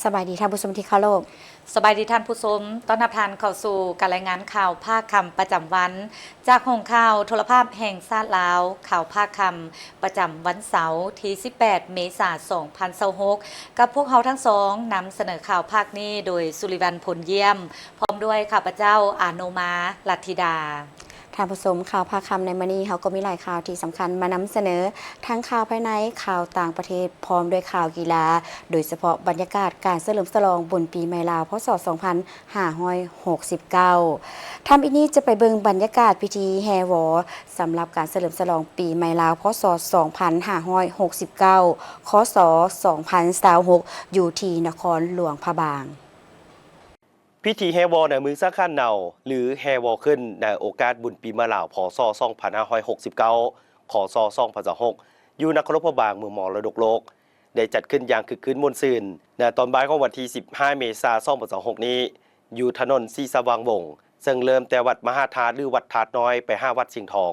ສະບາຍດີທ່ານຜູ້ຊົມທີ່ເຄົາລົບ. ສະບາຍດີທ່ານຜູ້ຊົມ, ຕ້ອນຮັບທ່ານເຂົ້າສູ່ການລາຍງານຂ່າວພາກຄ່ຳປະຈຳວັນ ຈາກຫ້ອງຂ່າວໂທລະພາບແຫ່ງຊາດລາວ, ຂ່າວພາກຄ່ຳປະຈຳວັນເສົາ ທີສິບແປດ ເມສາ ສອງພັນຊາວຫົກ ກັບພວກເຮົາທັງສອງ ນຳສະເໜີຂ່າວພາກນີ້ໂດຍ ສຸລິວັນ ພົນຢ້ຽມ ພ້ອມດ້ວຍຂ້າພະເຈົ້າ ອາໂນມາ ລັດທິດາ. ທ່ານຜູ້ຊົມ, ຂ່າວພາກຄ່ຳໃນມື້ນີ້ ເຮົາກໍມີຫຼາຍຂ່າວທີ່ສຳຄັນມານຳສະເໜີ, ທັງຂ່າວພາຍໃນ, ຂ່າວຕ່າງປະເທດ, ພ້ອມດ້ວຍຂ່າວກິລາ, ໂດຍສະເພາະບັນຍາກາດການສະເຫຼີມສະຫຼອງບຸນປີໃໝ່ລາວ ພ.ສ. ສອງພັນຫ້າຮ້ອຍຫົກສິບເກົ້າ. ທຳອິດນີ້ຈະໄປເບິ່ງບັນຍາກາດພິທີແຫ່ວໍ ສຳລັບການສະເຫຼີມສະຫຼອງປີໃໝ່ລາວ ພ.ສ. ສອງພັນຫ້າຮ້ອຍຫົກສິບເກົ້າ ຄ.ສ. ສອງພັນຊາວຫົກ ຢູ່ທີ່ນະຄອນຫຼວງພະບາງ. ພິທີແຫ່ວໍໃນມື້ສັງຂານເນົາ ຫຼື ແຫ່ວໍຂຶ້ນໃນໂອກາດບຸນປີໃໝ່ລາວ ພ.ສ. ສອງພັນຫ້າຮ້ອຍຫົກສິບເກົ້າ ຄ.ສ. ສອງພັນຊາວຫົກ ຢູ່ນະຄອນຫຼວງພະບາງ ເມືອງມໍລະດົກໂລກ ໄດ້ຈັດຂຶ້ນຢ່າງຄຶກຄື້ນມ່ວນຊື່ນ ໃນຕອນບ່າຍຂອງວັນທີສິບຫ້າ ເມສາ ສອງພັນຊາວຫົກນີ້ ຢູ່ຖະໜົນສີສະຫວ່າງວົງ ເຊິ່ງເລີ່ມແຕ່ວັດມະຫາທາດ ຫຼື ວັດທາດນ້ອຍ ໄປຫາວັດຊຽງທອງ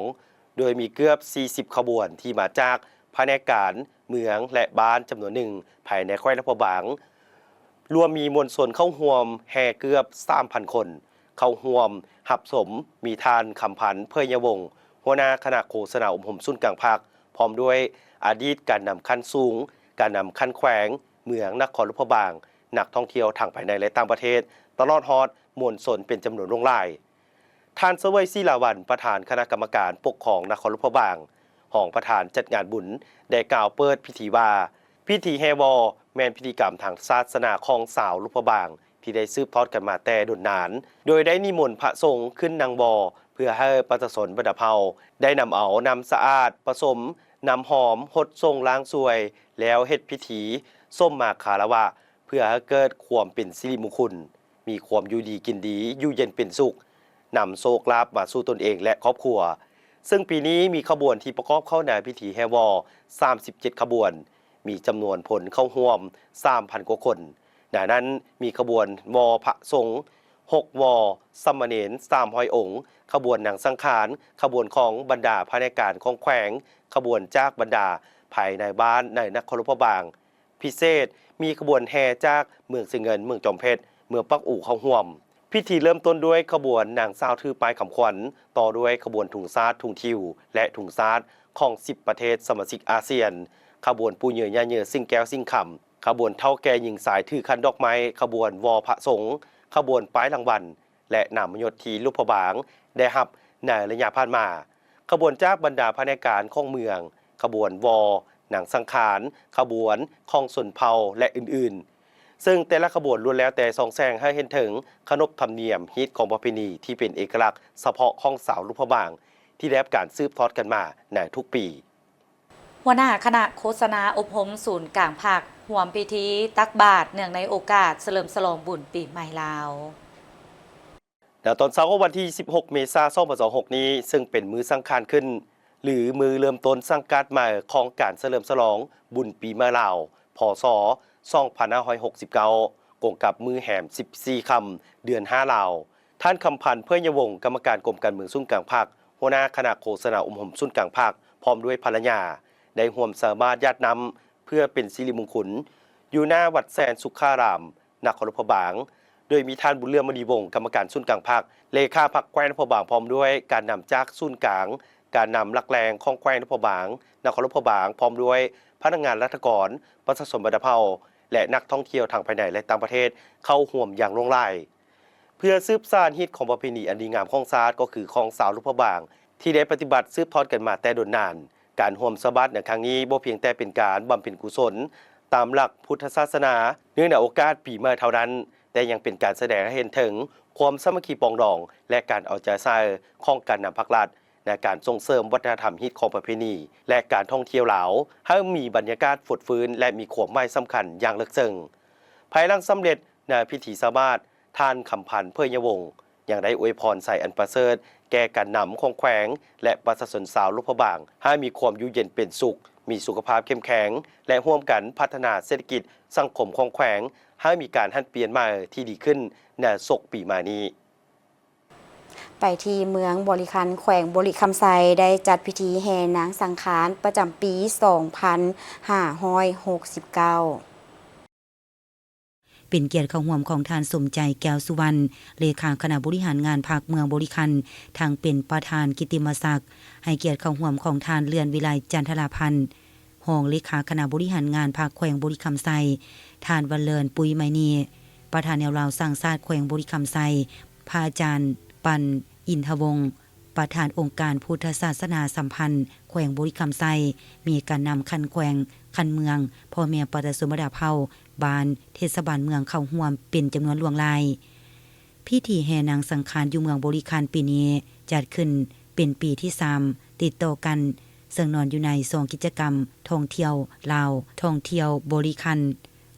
ໂດຍມີເກືອບສີ່ສິບຂະບວນທີ່ມາຈາກພະແນກການ ເມືອງ ແລະ ບ້ານຈຳນວນໜຶ່ງພາຍໃນແຂວງຫຼວງພະບາງ, ລວມມີມວນຊົນເຂົ້າຮ່ວມແຫ່ເກືອບສາມພັນຄົນ ເຂົ້າຮ່ວມຮັບຊົມ ມີທ່ານ ຄຳພັນ ເຜີຍຍະວົງ ຫົວໜ້າຄະນະໂຄສະນາອົບຮົມສູນກາງພັກ ພ້ອມດ້ວຍອະດີດການນຳຂັ້ນສູງ, ການນຳຂັ້ນແຂວງ, ເມືອງ, ນະຄອນຫຼວງພະບາງ, ນັກທ່ອງທ່ຽວທັງພາຍໃນ ແລະ ຕ່າງປະເທດ, ຕະຫຼອດຮອດມວນຊົນເປັນຈຳນວນຫຼວງຫຼາຍ. ທ່ານ ສະເຫວີຍ ສີລາວັນ ປະທານຄະນະກຳມະການປົກຄອງນະຄອນຫຼວງພະບາງ, ຮອງປະທານຈັດງານບຸນ ໄດ້ກ່າວເປີດພິທີວ່າ, ພິທີແຫ່ວໍແມ່ນພິທີກຳທາງສາສະໜາຂອງຊາວຫຼວງພະບາງ ທີ່ໄດ້ສືບທອດກັນມາແຕ່ດົນນານ, ໂດຍໄດ້ນິມົນພະສົງຂຶ້ນນັ່ງວໍ ເພື່ອໃຫ້ປະຊາຊົນບັນດາເຜົ່າໄດ້ນຳເອົານ້ຳສະອາດປະສົມນ້ຳຫອມຫົດສົງລ້າງຊ່ວຍ ແລ້ວເຮັດພິທີສົມມາຄາລະວະ ເພື່ອໃຫ້ເກີດຄວາມເປັນສິລິມຸງຄຸນ, ມີຄວາມຢູ່ດີກິນດີ, ຢູ່ເຢັນເປັນສຸກ, ນຳໂຊກລາບມາສູ່ຕົນເອງ ແລະ ຄອບຄົວ. ເຊິ່ງປີນີ້ມີຂະບວນທີ່ປະກອບເຂົ້າໃນພິທີແຫ່ວໍ ສາມສິບເຈັດຂະບວນ, ມີຈຳນວນຄົນເຂົ້າຮ່ວມສາມພັນກວ່າຄົນ. ໃນນັ້ນມີຂະບວນວໍພະສົງຫົກວໍ, ສາມະເນນສາມຮ້ອຍອົງ, ຂະບວນນາງສັງຂານ, ຂະບວນຂອງບັນດາພະແນກການຂອງແຂວງ, ຂະບວນຈາກບັນດາພາຍໃນບ້ານໃນນະຄອນຫຼວງພະບາງ, ພິເສດ, ມີຂະບວນແຫ່ຈາກເມືອງຊຽງເງິນ, ເມືອງຈອມເພັດ, ເມືອງປາກອູເຂົ້າຮ່ວມ. ພິທີເລີ່ມຕົ້ນດ້ວຍຂະບວນນາງສາວຖືປ້າຍຄຳຂວັນ, ຕໍ່ດ້ວຍຂະບວນທຸງຊາດ, ທຸງທິວ ແລະ ທຸງຊາດຂອງສິບປະເທດສະມາຊິກອາຊຽນ, ຂະບວນປູ່ເຍີຍ່າເຍີ ສິງແກ້ວສິງຄຳ, ຂະບວນເຖົ້າແກ່ຍິງຊາຍຖືຂັນດອກໄມ້, ຂະບວນວໍພະສົງ, ຂະບວນປ້າຍລາງວັນ ແລະ ນາມມະຍົດທີ່ຫຼວງພະບາງໄດ້ຮັບໃນໄລຍະຜ່ານມາ, ຂະບວນຈາກບັນດາພະແນກການຂອງເມືອງ, ຂະບວນວໍ, ນາງສັງຂານ, ຂະບວນຂອງຊົນເຜົ່າ ແລະ ອື່ນໆ. ເຊິ່ງແຕ່ລະຂະບວນລ້ວນແລ້ວແຕ່ສ່ອງແສງໃຫ້ເຫັນເຖິງຂະໜົບທຳນຽມ, ຮີດຄອງປະເພນີທີ່ເປັນເອກະລັກສະເພາະຂອງຊາວຫຼວງພະບາງ ທີ່ໄດ້ຮັບການສືບທອດກັນມາໃນທຸກປີ. ຫົວໜ້າຄະນະໂຄສະນາອົບຮົມສູນກາງພັກ ຮ່ວມພິທີຕັກບາດເນື່ອງໃນໂອກາດສະເຫຼີມສະຫຼອງບຸນປີໃໝ່ລາວ. ໃນຕອນເຊົ້າຂອງວັນທີສິບຫົກ ເມສາ ສອງພັນຊາວຫົກນີ້, ເຊິ່ງເປັນມື້ສັງຂານຂຶ້ນ ຫຼື ມື້ເລີ່ມຕົ້ນສັງກັດໃໝ່ຂອງການສະເຫຼີມສະຫຼອງບຸນປີໃໝ່ລາວ ພ.ສ. ສອງພັນຫ້າຮ້ອຍຫົກສິບເກົ້າ ກົງກັບມື້ແຮມສິບສີ່ຄ່ຳ ເດືອນຫ້າລາວ, ທ່ານ ຄຳພັນ ເຜີຍຍະວົງ ກຳມະການກົມການເມືອງສູນກາງພັກ, ຫົວໜ້າຄະນະໂຄສະນາອົບຮົມສູນກາງພັກ ພ້ອມດ້ວຍພັນລະຍາ ໄດ້ຮ່ວມໃສ່ບາດຢາດນ້ຳເພື່ອເປັນສິລິມຸງຄຸນ ຢູ່ໜ້າວັດແສນສຸຂາລາມ ນະຄອນຫຼວງພະບາງ, ໂດຍມີທ່ານ ບຸນເຫຼືອມ ມະນີວົງ ກຳມະການສູນກາງພັກ, ເລຂາພັກແຂວງຫຼວງພະບາງ ພ້ອມດ້ວຍການນຳຈາກສູນກາງ, ການນຳຫຼັກແຫຼ່ງຂອງແຂວງຫຼວງພະບາງ, ນະຄອນຫຼວງພະບາງ, ພ້ອມດ້ວຍພະນັກງານລັດຖະກອນ, ປະຊາຊົນບັນດາເຜົ່າ ແລະ ນັກທ່ອງທ່ຽວທັງພາຍໃນ ແລະ ຕ່າງປະເທດ ເຂົ້າຮ່ວມຢ່າງຫຼວງຫຼາຍ. ເພື່ອສືບສານຮີດຄອງປະເພນີອັນດີງາມຂອງຊາດ ກໍຄືຂອງຊາວຫຼວງພະບາງ ທີ່ໄດ້ປະຕິບັດສືບທອດກັນມາແຕ່ດົນນານ. ການຮ່ວມສະບາດໃນຄັ້ງນີ້ບໍ່ພຽງແຕ່ເປັນການບຳເພັນກຸສົນຕາມຫຼັກພຸດທະສາສະໜາ ເນື່ອງໃນໂອກາດປີໃໝ່ເທົ່ານັ້ນ, ແຕ່ຍັງເປັນການສະແດງໃຫ້ເຫັນເຖິງຄວາມສາມັກຄີປອງດອງ ແລະ ການເອົາໃຈໃສ່ຂອງການນຳພາກລັດ ໃນການສົ່ງເສີມວັດທະນະທຳຮີດຄອງປະເພນີ ແລະ ການທ່ອງທ່ຽວລາວ ໃຫ້ມີບັນຍາກາດຟົດຟື້ນ ແລະ ມີຄວາມໝາຍສຳຄັນຢ່າງເລິກເຊິ່ງ. ພາຍຫຼັງສຳເລັດໃນພິທີສະບາດ, ທ່ານ ຄຳພັນ ເຜີຍຍະວົງ ຍັງໄດ້ອວຍພອນໄຊອັນປະເສີດແກ່ການນຳຂອງແຂວງ ແລະ ປະຊາຊົນຊາວຫຼວງພະບາງ ໃຫ້ມີຄວາມຢູ່ເຢັນເປັນສຸກ, ມີສຸຂະພາບເຂັ້ມແຂງ ແລະ ຮ່ວມກັນພັດທະນາເສດຖະກິດສັງຄົມຂອງແຂວງ ໃຫ້ມີການຫັນປ່ຽນໃໝ່ທີ່ດີຂຶ້ນໃນສົກປີໃໝ່ນີ້. ໄປທີ່ເມືອງບໍລິຄັນ ແຂວງບໍລິຄຳໄຊ ໄດ້ຈັດພິທີແຫ່ນາງສັງຂານປະຈຳປີສອງພັນຫ້າຮ້ອຍຫົກສິບເກົ້າ. ເປັນກຽດເຂົ້າຮ່ວມຂອງທ່ານ ສົມໃຈ ແກ້ວສຸວັນ ເລຂາຄະນະບໍລິຫານງານພັກເມືອງບໍລິຄັນ ທັງເປັນປະທານກິດຕິມະສັກ, ໃຫ້ກຽດເຂົ້າຮ່ວມຂອງທ່ານ ເລື່ອນວິໄລ ຈັນທະລາພັນ ຮອງເລຂາຄະນະບໍລິຫານງານພັກແຂວງບໍລິຄຳໄຊ, ທ່ານ ວັນເລີນ ປຸຍໄມນີ ປະທານແນວລາວສ້າງຊາດແຂວງບໍລິຄຳໄຊ, ພະອາຈານ ປັນ ອິນທະວົງ ປະທານອົງການພຸດທະສາສະໜາສຳພັນແຂວງບໍລິຄຳໄຊ, ມີການນຳຂັ້ນແຂວງ, ຂັ້ນເມືອງ, ພໍ່ແມ່ປະຊາຊົນບັນດາເຜົ່າ, ບ້ານ, ເທດສະບານເມືອງເຂົ້າຮ່ວມເປັນຈຳນວນຫຼວງຫຼາຍ. ພິທີແຫ່ນາງສັງຂານຢູ່ເມືອງບໍລິຄັນປີນີ້ຈັດຂຶ້ນເປັນປີທີສາມຕິດຕໍ່ກັນ, ເຊິ່ງນອນຢູ່ໃນຊອງກິດຈະກຳທ່ອງທ່ຽວລາວ, ທ່ອງທ່ຽວບໍລິຄັນ.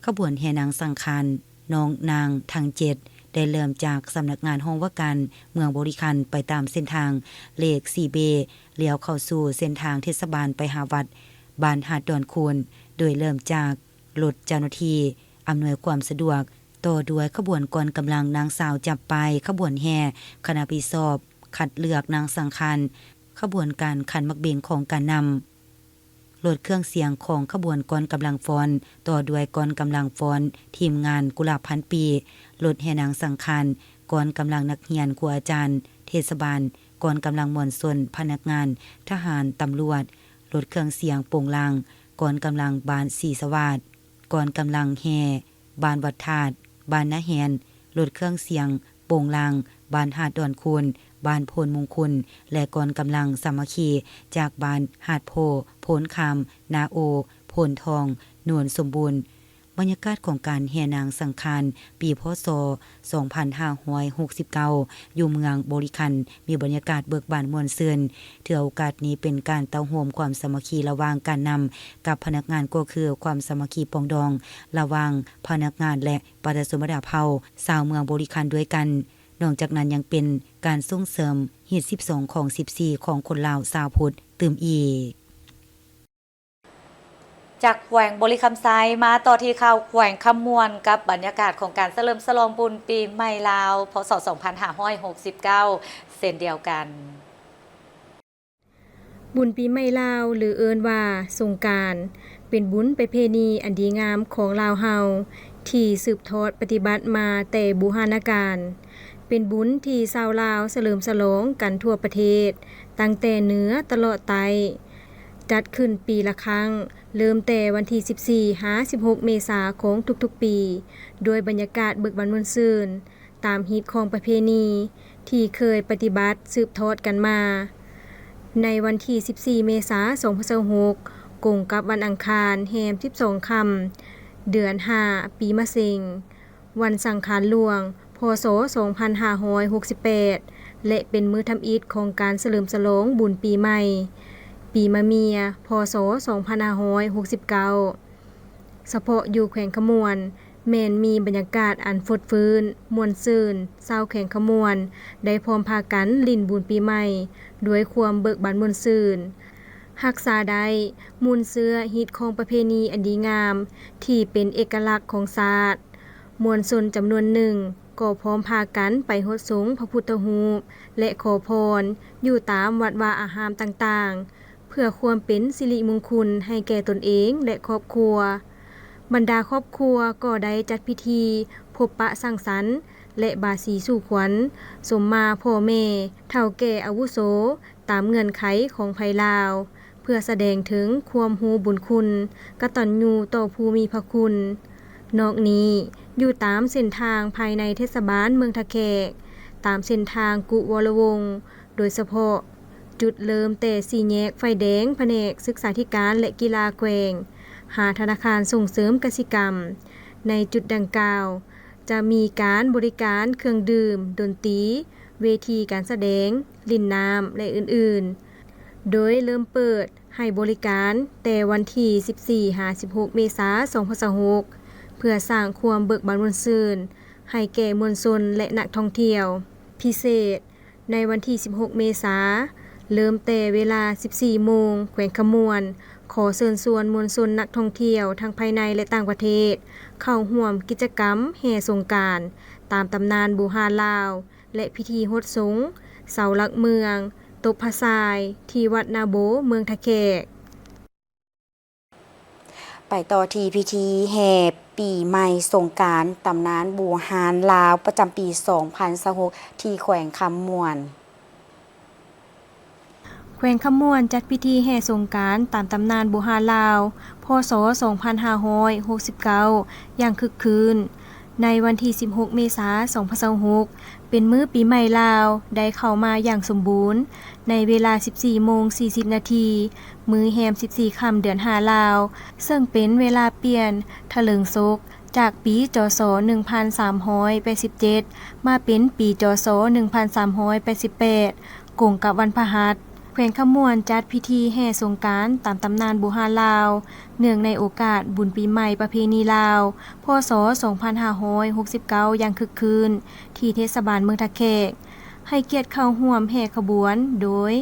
ຂະບວນແຫ່ນາງສັງຂານນ້ອງນາງທັງເຈັດ ໄດ້ເລີ່ມຈາກສຳນັກງານຫ້ອງວ່າການເມືອງບໍລິຄັນ ໄປຕາມເສັ້ນທາງເລກສີ່ເບ ລ້ຽວເຂົ້າສູ່ເສັ້ນທາງເທດສະບານໄປຫາວັດບ້ານຫາດດອນຄູນ, ໂດຍເລີ່ມຈາກລົດເຈົ້າໜ້າທີ່ອຳນວຍຄວາມສະດວກ, ຕໍ່ດ້ວຍຂະບວນກອນກຳລັງນາງສາວຈັບປາຍຂະບວນແຫ່, ຄະນະຜິດຊອບຄັດເລືອກນາງສັງຂານ, ຂະບວນການຂັນໝາກເບັງຂອງການນຳ ລົດເຄື່ອງສຽງຂອງຂະບວນກອນກຳລັງຟ້ອນ, ຕໍ່ດ້ວຍກອນກຳລັງຟ້ອນທີມງານກຸຫຼາບພັນປີ, ລົດແຫ່ນາງສັງຂານ, ກອນກຳລັງນັກຮຽນ, ຄູອາຈານ, ເທດສະບານ, ກອນກຳລັງມວນຊົນ, ພະນັກງານ, ທະຫານ, ຕຳຫຼວດ, ລົດເຄື່ອງສຽງໂປງລາງ, ກອນກຳລັງບ້ານສີສະຫວາດ, ກອນກຳລັງແຫ່ບ້ານວັດທາດ, ບ້ານນາແຮນ, ລົດເຄື່ອງສຽງໂປງລາງ, ບ້ານຫາດດອນຄູນ, ບ້ານໂພນມຸງຄຸນ ແລະ ກອນກຳລັງສາມັກຄີຈາກບ້ານຫາດໂພ, ໂພນຄຳ, ນາໂອ, ໂພນທອງ, ໂນນສົມບູນ. ບັນຍາກາດຂອງການແຫ່ນາງສັງຂານປີ ພ.ສ. ສອງພັນຫ້າຮ້ອຍຫົກສິບເກົ້າ ຢູ່ເມືອງບໍລິຄັນ ມີບັນຍາກາດເບີກບານມ່ວນຊື່ນ. ຖືໂອກາດນີ້ເປັນການເຕົ້າໂຮມຄວາມສາມັກຄີລະຫວ່າງການນຳກັບພະນັກງານ, ກໍຄືຄວາມສາມັກຄີປອງດອງລະຫວ່າງພະນັກງານ ແລະ ປະຊາຊົນບັນດາເຜົ່າຊາວເມືອງບໍລິຄັນດ້ວຍກັນ. ນອກຈາກນັ້ນຍັງເປັນການສົ່ງເສີມຮີດສິບສອງຂອງສິບສີ່ຂອງຄົນລາວຊາວພຸດຕື່ມອີກ. ຈາກແຂວງບໍລິຄຳໄຊ ມາຕໍ່ທີ່ຂ່າວແຂວງຄຳມ່ວນ ກັບບັນຍາກາດຂອງການສະເຫຼີມສະຫຼອງບຸນປີໃໝ່ລາວ ພ.ສ. ສອງພັນຫ້າຮ້ອຍຫົກສິບເກົ້າ ເຊັ່ນດຽວກັນ. ບຸນປີໃໝ່ລາວ ຫຼື ເອີ້ນວ່າສົງການ ເປັນບຸນປະເພນີອັນດີງາມຂອງລາວເຮົາ ທີ່ສືບທອດປະຕິບັດມາແຕ່ບູຮານະການ. ເປັນບຸນທີ່ຊາວລາວສະເຫຼີມສະຫຼອງກັນທົ່ວປະເທດ, ຕັ້ງແຕ່ເໜືອຕະຫຼອດໃຕ້, ຈັດຂຶ້ນປີລະຄັ້ງ, ເລີ່ມແຕ່ວັນທີສິບສີ່ ຫາ ສິບຫົກ ເມສາຂອງທຸກໆປີ, ດ້ວຍບັນຍາກາດເບີກບານມ່ວນຊື່ນ, ຕາມຮີດຄອງປະເພນີທີ່ເຄີຍປະຕິບັດສືບທອດກັນມາ. ໃນວັນທີສິບສີ່ ເມສາ ສອງພັນຊາວຫົກ ກົງກັບວັນອັງຄານແຮມສິບສອງຄ່ຳ ເດືອນຫ້າ ປີມະເສັງ, ວັນສັງຂານຫຼວງ ພ.ສ. ສອງພັນຫ້າຮ້ອຍຫົກສິບແປດ ແລະ ເປັນມື້ທຳອິດຂອງການສະເຫຼີມສະຫຼອງບຸນປີໃໝ່ ປີມະເມຍ ພ.ສ. ສອງພັນຫ້າຮ້ອຍຫົກສິບເກົ້າ. ສະເພາະຢູ່ແຂວງຄຳມ່ວນ ແມ່ນມີບັນຍາກາດອັນຟົດຟື້ນ, ມ່ວນຊື່ນ, ຊາວແຂວງຄຳມ່ວນໄດ້ພ້ອມພາກັນຫຼິ້ນບຸນປີໃໝ່ດ້ວຍຄວາມເບີກບານມ່ວນຊື່ນ, ຮັກສາໄດ້ມູນເຊື້ອຮີດຄອງປະເພນີອັນດີງາມທີ່ເປັນເອກະລັກຂອງຊາດ. ມວນຊົນຈຳນວນໜຶ່ງກໍພ້ອມພາກັນໄປຫົດສົງພະພຸດທະຮູບ ແລະ ຂໍພອນຢູ່ຕາມວັດວາອາຮາມຕ່າງໆ ເພື່ອຄວາມເປັນສິລິມຸງຄຸນໃຫ້ແກ່ຕົນເອງ ແລະ ຄອບຄົວ. ບັນດາຄອບຄົວກໍໄດ້ຈັດພິທີພົບປະສັງສັນ ແລະ ບາສີສູ່ຂວັນ ສົມມາພໍ່ແມ່ ເຖົ້າແກ່ອາວຸໂສ ຕາມເງື່ອນໄຂຂອງໃຜລາວ ເພື່ອສະແດງເຖິງຄວາມຮູ້ບຸນຄຸນ ກະຕັນຍູຕໍ່ຜູ້ມີພະຄຸນ. ນອກນີ້, ຢູ່ຕາມເສັ້ນທາງພາຍໃນເທດສະບານເມືອງທ່າແຂກ, ຕາມເສັ້ນທາງກຸວໍລະວົງ, ໂດຍສະເພາະຈຸດເລີ່ມແຕ່ສີ່ແຍກໄຟແດງ ພະແນກສຶກສາທິການ ແລະ ກິລາແຂວງ, ຫາທະນາຄານສົ່ງເສີມກະສິກຳ. ໃນຈຸດດັ່ງກ່າວ ຈະມີການບໍລິການເຄື່ອງດື່ມ, ດົນຕີ, ເວທີການສະແດງ, ຫຼິ້ນນ້ຳ ແລະ ອື່ນໆ. ໂດຍເລີ່ມເປີດໃຫ້ບໍລິການແຕ່ວັນທີສິບສີ່ ຫາ ສິບຫົກ ເມສາ ສອງພັນຊາວຫົກ ເພື່ອສ້າງຄວາມເບີກບານມ່ວນຊື່ນໃຫ້ແກ່ມວນຊົນ ແລະ ນັກທ່ອງທ່ຽວ. ພິເສດ, ໃນວັນທີສິບຫົກ ເມສາ, ເລີ່ມແຕ່ເວລາສິບສີ່ໂມງ, ແຂວງຄຳມ່ວນຂໍເຊີນຊວນມວນຊົນນັກທ່ອງທ່ຽວທັງພາຍໃນ ແລະ ຕ່າງປະເທດ ເຂົ້າຮ່ວມກິດຈະກຳແຫ່ສົງການຕາມຕຳນານບູຮານລາວ ແລະ ພິທີຫົດສົງເສົາຫຼັກເມືອງ, ຕົບພະຊາຍ ທີ່ວັດນາໂບ ເມືອງທ່າແຂກ. ໄປຕໍ່ທີ່ພິທີແຫ່ປີໃໝ່ສົງການຕຳນານບູຮານລາວ ປະຈຳປີສອງພັນຊາວຫົກ ທີ່ແຂວງຄຳມ່ວນ. ແຂວງຄຳມ່ວນຈັດພິທີແຫ່ສົງການຕາມຕຳນານບູຮານລາວ ພ.ສ. ສອງພັນຫ້າຮ້ອຍຫົກສິບເກົ້າ ຢ່າງຄຶກຄື້ນ ໃນວັນທີສິບຫົກ ເມສາ ສອງພັນຊາວຫົກ ເປັນມື້ປີໃໝ່ລາວໄດ້ເຂົ້າມາຢ່າງສົມບູນ ໃນເວລາສິບສີ່ໂມງສີ່ສິບນາທີ ມື້ແຮມສິບສີ່ຄ່ຳ ເດືອນຫ້າລາວ ເຊິ່ງເປັນເວລາປ່ຽນທະເຫຼີງສົກ ຈາກປີ ຈ.ສ. ໜຶ່ງພັນສາມຮ້ອຍແປດສິບເຈັດ ມາເປັນປີ ຈ.ສ. ໜຶ່ງພັນສາມຮ້ອຍແປດສິບແປດ ກົງກັບວັນພະຫັດ. ແຂວງຄຳມ່ວນຈັດພິທີແຫ່ສົງການຕາມຕຳນານບູຮານລາວ ເນື່ອງໃນໂອກາດບຸນປີໃໝ່ປະເພນີລາວ ພ.ສ. ສອງພັນຫ້າຮ້ອຍຫົກສິບເກົ້າ ຢ່າງຄຶກຄື້ນ ທີ່ເທດສະບານເມືອງທ່າແຂກ ໃຫ້ກຽດເຂົ້າຮ່ວມແຫ່ຂະບວນໂດຍ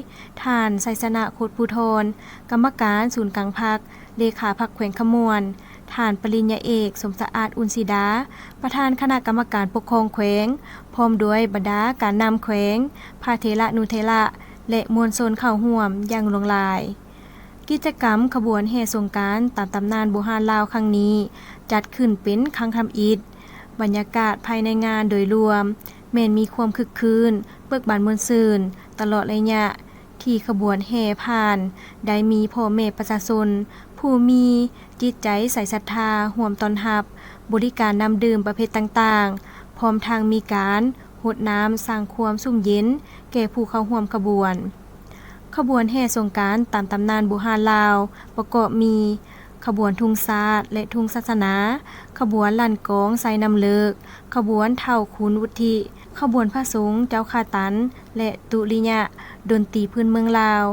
ທ່ານ ໄຊຊະນະ ໂຄດພູທອນ ກຳມະການສູນກາງພັກ ເລຂາພັກແຂວງຄຳມ່ວນ, ທ່ານປະລິນຍາເອກ ສົມສະອາດ ອຸ່ນສີດາ ປະທານຄະນະກຳມະການປົກຄອງແຂວງ ພ້ອມດ້ວຍບັນດາການນຳແຂວງ, ພະເຖລະນຸເຖລະ ແລະ ມວນຊົນເຂົ້າຮ່ວມຢ່າງຫຼວງຫຼາຍ. ກິດຈະກຳຂະບວນແຫ່ສົງການຕາມຕຳນານບູຮານລາວຄັ້ງນີ້ ຈັດຂຶ້ນເປັນຄັ້ງທຳອິດ. ບັນຍາກາດພາຍໃນງານໂດຍລວມ ແມ່ນມີຄວາມຄຶກຄື້ນ, ເບີກບານມ່ວນຊື່ນ ຕະຫຼອດໄລຍະ ທີ່ຂະບວນແຫ່ຜ່ານ ໄດ້ມີພໍ່ແມ່ປະຊາຊົນຜູ້ມີຈິດໃຈໃສສັດທາຮ່ວມຕ້ອນຮັບ, ບໍລິການນ້ຳດື່ມປະເພດຕ່າງໆ, ພ້ອມທັງມີການຫົດນ້ຳສ້າງຄວາມຊຸ່ມເຢັນແກ່ຜູ້ເຂົ້າຮ່ວມຂະບວນ. ຂະບວນແຫ່ສົງການຕາມຕຳນານບູຮານລາວ ປະກອບມີ ຂະບວນທຸງຊາດ ແລະ ທຸງສາສະໜາ, ຂະບວນລັ່ນກອງໄຊນ້ຳເລິກ, ຂະບວນທ້າວຄູນວຸດທິ, ຂະບວນພະສົງເຈົ້າຂ້າຕັນ ແລະ ຕຸລິຍະ, ດົນຕີພື້ນເມືອງລາວ,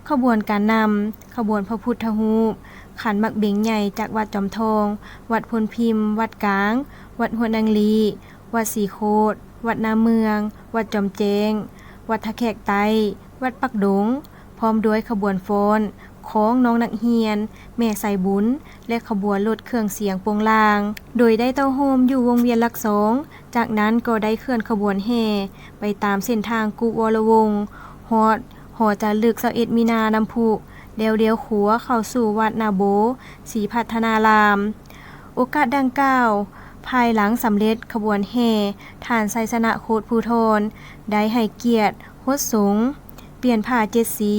ຂະບວນການນຳ, ຂະບວນພະພຸດທະຮູບ, ຂັນໝາກເບັງໃຫຍ່ຈາກວັດຈອມທອງ, ວັດໂພນພິມ, ວັດກາງ, ວັດຫ້ວຍນາງລີ, ວັດສີໂຄດ, ວັດນາເມືອງ, ວັດຈອມແຈ້ງ, ວັດທ່າແຂກໃຕ້, ວັດປາກດົງ, ພ້ອມດ້ວຍຂະບວນຟ້ອນ, ຂອງນ້ອງນັກຮຽນ, ແມ່ສາຍບຸນ ແລະ ຂະບວນລົດເຄື່ອງສຽງໂປງລາງ ໂດຍໄດ້ເຕົ້າໂຮມຢູ່ວົງວຽນຫຼັກສອງ, ຈາກນັ້ນກໍໄດ້ເຄື່ອນຂະບວນແຫ່ໄປຕາມເສັ້ນທາງກຸວໍລະວົງ ຮອດຫໍຈາລຶກຊາວເອັດມີນານ້ຳພຸ ແລ້ວລ້ຽວຂວາເຂົ້າສູ່ວັດນາໂບ ສີພັດທະນາລາມ. ໂອກາດດັ່ງກ່າວ, ພາຍຫຼັງສຳເລັດຂະບວນແຫ່, ທ່ານ ໄຊຊະນະ ໂຄດພູທອນ ໄດ້ໃຫ້ກຽດຫົດສົງ, ປ່ຽນຜ້າເຈັດສີ,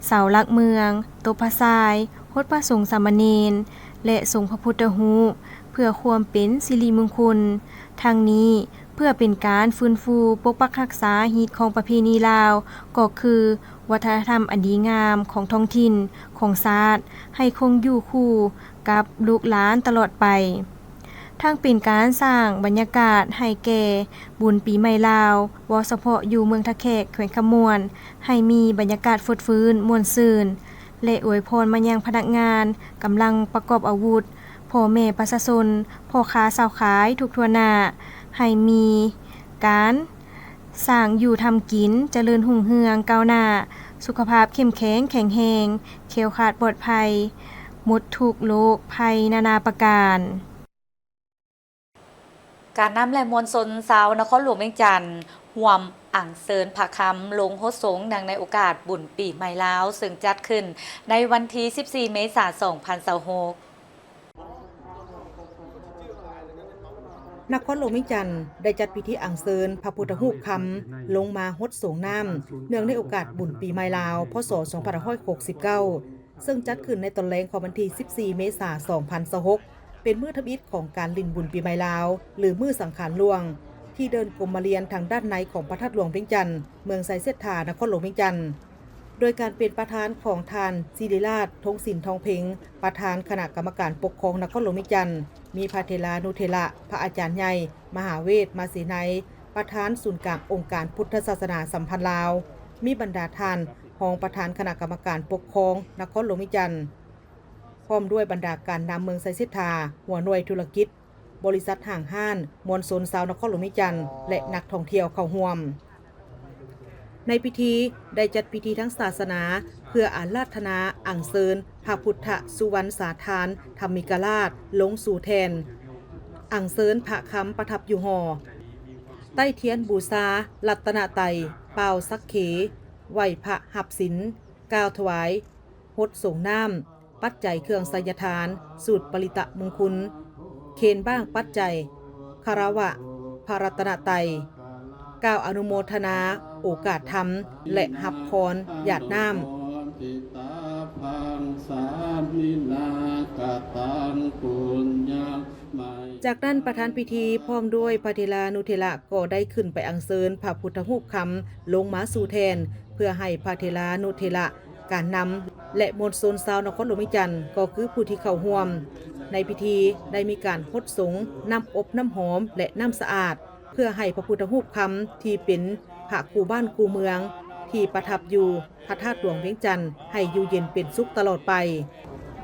ເສົາຫຼັກເມືອງ, ຕົບພະຊາຍ, ຫົດພະສົງສາມະເນນ ແລະ ສົງພະພຸດທະຮູບ ເພື່ອຄວາມເປັນສິລິມຸງຄຸນ. ທັງນີ້, ເພື່ອເປັນການຟື້ນຟູປົກປັກຮັກສາຮີດຄອງປະເພນີລາວ, ກໍຄື ວັດທະນະທຳອັນດີງາມຂອງທ້ອງຖິ່ນ, ຂອງຊາດ ໃຫ້ຄົງຢູ່ຄູ່ກັບລູກຫຼານຕະຫຼອດໄປ. ທັງເປັນການສ້າງບັນຍາກາດໃຫ້ແກ່ບຸນປີໃໝ່ລາວ, ເວົ້າສະເພາະຢູ່ເມືອງທ່າແຂກ ແຂວງຄຳມ່ວນ, ໃຫ້ມີບັນຍາກາດຟົດຟື້ນ, ມ່ວນຊື່ນ ແລະ ອວຍພອນມາຍັງພະນັກງານ, ກຳລັງປະກອບອາວຸດ, ພໍ່ແມ່ປະຊາຊົນ, ພໍ່ຄ້າຊາວຂາຍທຸກທົ່ວໜ້າ, ໃຫ້ມີການ ສ້າງຢູ່ທຳກິນ, ຈະເລີນຮຸ່ງເຮືອງກ້າວໜ້າ, ສຸຂະພາບເຂັ້ມແຂງແຂງແຮງ, ແຄ້ວຄາດປອດໄພ, ໝົດທຸກໂລກໄພນານາປະການ. ການນຳ ແລະ ມວນຊົນຊາວນະຄອນຫຼວງວຽງຈັນ ຮ່ວມອັນເຊີນພະຄຳລົງຫົດສົງ ເນື່ອງໃນໂອກາດບຸນປີໃໝ່ລາວ ເຊິ່ງຈັດຂຶ້ນໃນວັນທີສິບສີ່ ເມສາ ສອງພັນຊາວຫົກ. ນະຄອນຫຼວງວຽງຈັນໄດ້ຈັດພິທີອັນເຊີນພະພຸດທະຮູບຄຳລົງມາຫົດສົງນ້ຳ ເນື່ອງໃນໂອກາດບຸນປີໃໝ່ລາວ ພ.ສ. ສອງພັນຫ້າຮ້ອຍຫົກສິບເກົ້າ ເຊິ່ງຈັດຂຶ້ນໃນຕອນແລງຂອງວັນທີສິບສີ່ ເມສາ ສອງພັນຊາວຫົກ ເປັນມື້ທຳອິດຂອງການຫຼິ້ນບຸນປີໃໝ່ລາວ ຫຼື ມື້ສັງຂານຫຼວງ ທີ່ເດີ່ນກົມມາລຽນທາງດ້ານໃນຂອງພະທາດຫຼວງວຽງຈັນ ເມືອງໄຊເສດຖາ ນະຄອນຫຼວງວຽງຈັນ. ໂດຍການເປັນປະທານຂອງທ່ານ ສິລິລາດ ທົງສິນທອງເພັງ ປະທານຄະນະກຳມະການປົກຄອງນະຄອນຫຼວງວຽງຈັນ, ມີພະເຖລານຸເຖລະ, ພະອາຈານໃຫຍ່ ມະຫາເວດ ມາເສໄນ ປະທານສູນກາງອົງການພຸດທະສາສະໜາສຳພັນລາວ, ມີບັນດາທ່ານຮອງປະທານຄະນະກຳມະການປົກຄອງນະຄອນຫຼວງວຽງຈັນ ພ້ອມດ້ວຍບັນດາການນຳເມືອງໄຊເສດຖາ, ຫົວໜ່ວຍທຸລະກິດ, ບໍລິສັດຫ້າງຮ້ານ, ມວນຊົນຊາວນະຄອນຫຼວງວຽງຈັນ ແລະ ນັກທ່ອງທ່ຽວເຂົ້າຮ່ວມ. ໃນພິທີໄດ້ຈັດພິທີທາງສາສະໜາ ເພື່ອອາລາທະນາອັນເຊີນພະພຸດທະສຸວັນສາທານທຳມິກະລາດລົງສູ່ແທ່ນ, ອັນເຊີນພະຄຳປະທັບຢູ່ຫໍ, ໄຕ້ທຽນບູຊາລັດຕະນະໄຕ, ປ່າວສັກເຂ, ໄຫວ້ພະຮັບສິນ, ກ່າວຖວາຍຫົດສົງນ້ຳ, ປັດໄຈເຄື່ອງໄສຍະທານ, ສູດປະລິຕະມຸງຄຸນ, ເຄນບ້າງປັດໄຈ, ຄາລະວະພະລັດຕະນະໄຕ, ກ່າວອະນຸໂມທະນາໂອກາດທຳ ແລະ ຮັບພອນຢາດນ້ຳ. ຈາກນັ້ນປະທານພິທີພ້ອມດ້ວຍພະເຖລານຸເຖລະກໍໄດ້ຂຶ້ນໄປອັນເຊີນພະພຸດທະຮູບຄຳລົງມາສູ່ແທ່ນ ເພື່ອໃຫ້ພະເຖລານຸເຖລະ ການນຳ ແລະ ມວນຊົນຊາວນະຄອນຫຼວງວຽງຈັນ ກໍຄືຜູ້ທີ່ເຂົ້າຮ່ວມໃນພິທີ ໄດ້ມີການຫົດສົງນ້ຳອົບນ້ຳຫອມ ແລະ ນ້ຳສະອາດ ເພື່ອໃຫ້ພະພຸດທະຮູບຄຳທີ່ເປັນພະຄູ່ບ້ານຄູ່ເມືອງ ທີ່ປະທັບຢູ່ພະທາດຫຼວງວຽງຈັນ ໃຫ້ຢູ່ເຢັນເປັນສຸກຕະຫຼອດໄປ.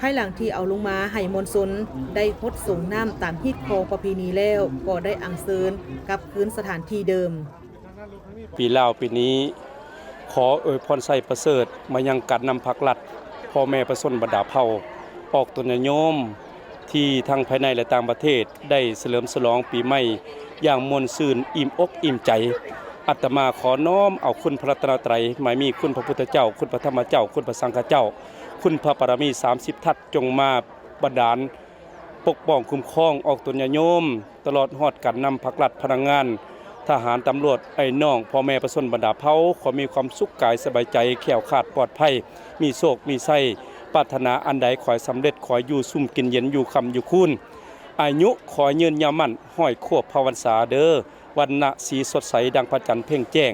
ພາຍຫຼັງທີ່ເອົາລົງມາໃຫ້ມວນຊົນໄດ້ຫົດສົງນ້ຳຕາມຮີດຄອງປະເພນີແລ້ວ ກໍໄດ້ອັນເຊີນກັບຄືນສະຖານທີ່ເດີມ. ປີລາວປີນີ້ ຂໍອວຍພອນໄຊປະເສີດມາຍັງການນຳພັກລັດ, ພໍ່ແມ່ປະຊາຊົນບັນດາເຜົ່າ, ອອກຕົນຍາດໂຍມ ທີ່ທັງພາຍໃນ ແລະ ຕ່າງປະເທດ ໄດ້ສະເຫຼີມສະຫຼອງປີໃໝ່ຢ່າງມ່ວນຊື່ນ, ອີ່ມອົກອີ່ມໃຈ. ອາດຕະມາຂໍນ້ອມເອົາຄຸນພະລັດຕະນະໄຕ, ໝາຍມີຄຸນພະພຸດທະເຈົ້າ, ຄຸນພະທຳມະເຈົ້າ, ຄຸນພະສັງຄະເຈົ້າ, ຄຸນພະບາລະມີສາມສິບທັດ ຈົ່ງມາບັນດານ ປົກປ້ອງຄຸ້ມຄອງອອກຕົນຍາດໂຍມ ຕະຫຼອດຮອດການນຳພັກລັດ, ພະນັກງານ, ທະຫານ, ຕຳຫຼວດ, ອ້າຍນ້ອງ, ພໍ່ແມ່ປະຊາຊົນບັນດາເຜົ່າ ຂໍມີຄວາມສຸກກາຍສະບາຍໃຈ, ແຄ້ວຄາດປອດໄພ, ມີໂຊກມີໄຊ, ປາດຖະໜາອັນໃດຂໍໃຫ້ສຳເລັດ, ຂໍໃຫ້ຢູ່ຊຸ່ມກິນເຢັນ, ຢູ່ຄ່ຳຢູ່ຄູນ, ອາຍຸຂໍໃຫ້ຍືນຍາວໝັ້ນ, ຮ້ອຍຄວບພະວັນສາເດີ. ວັນນະສີສົດໃສດັ່ງພະຈັນເພັ່ງແຈ້ງ,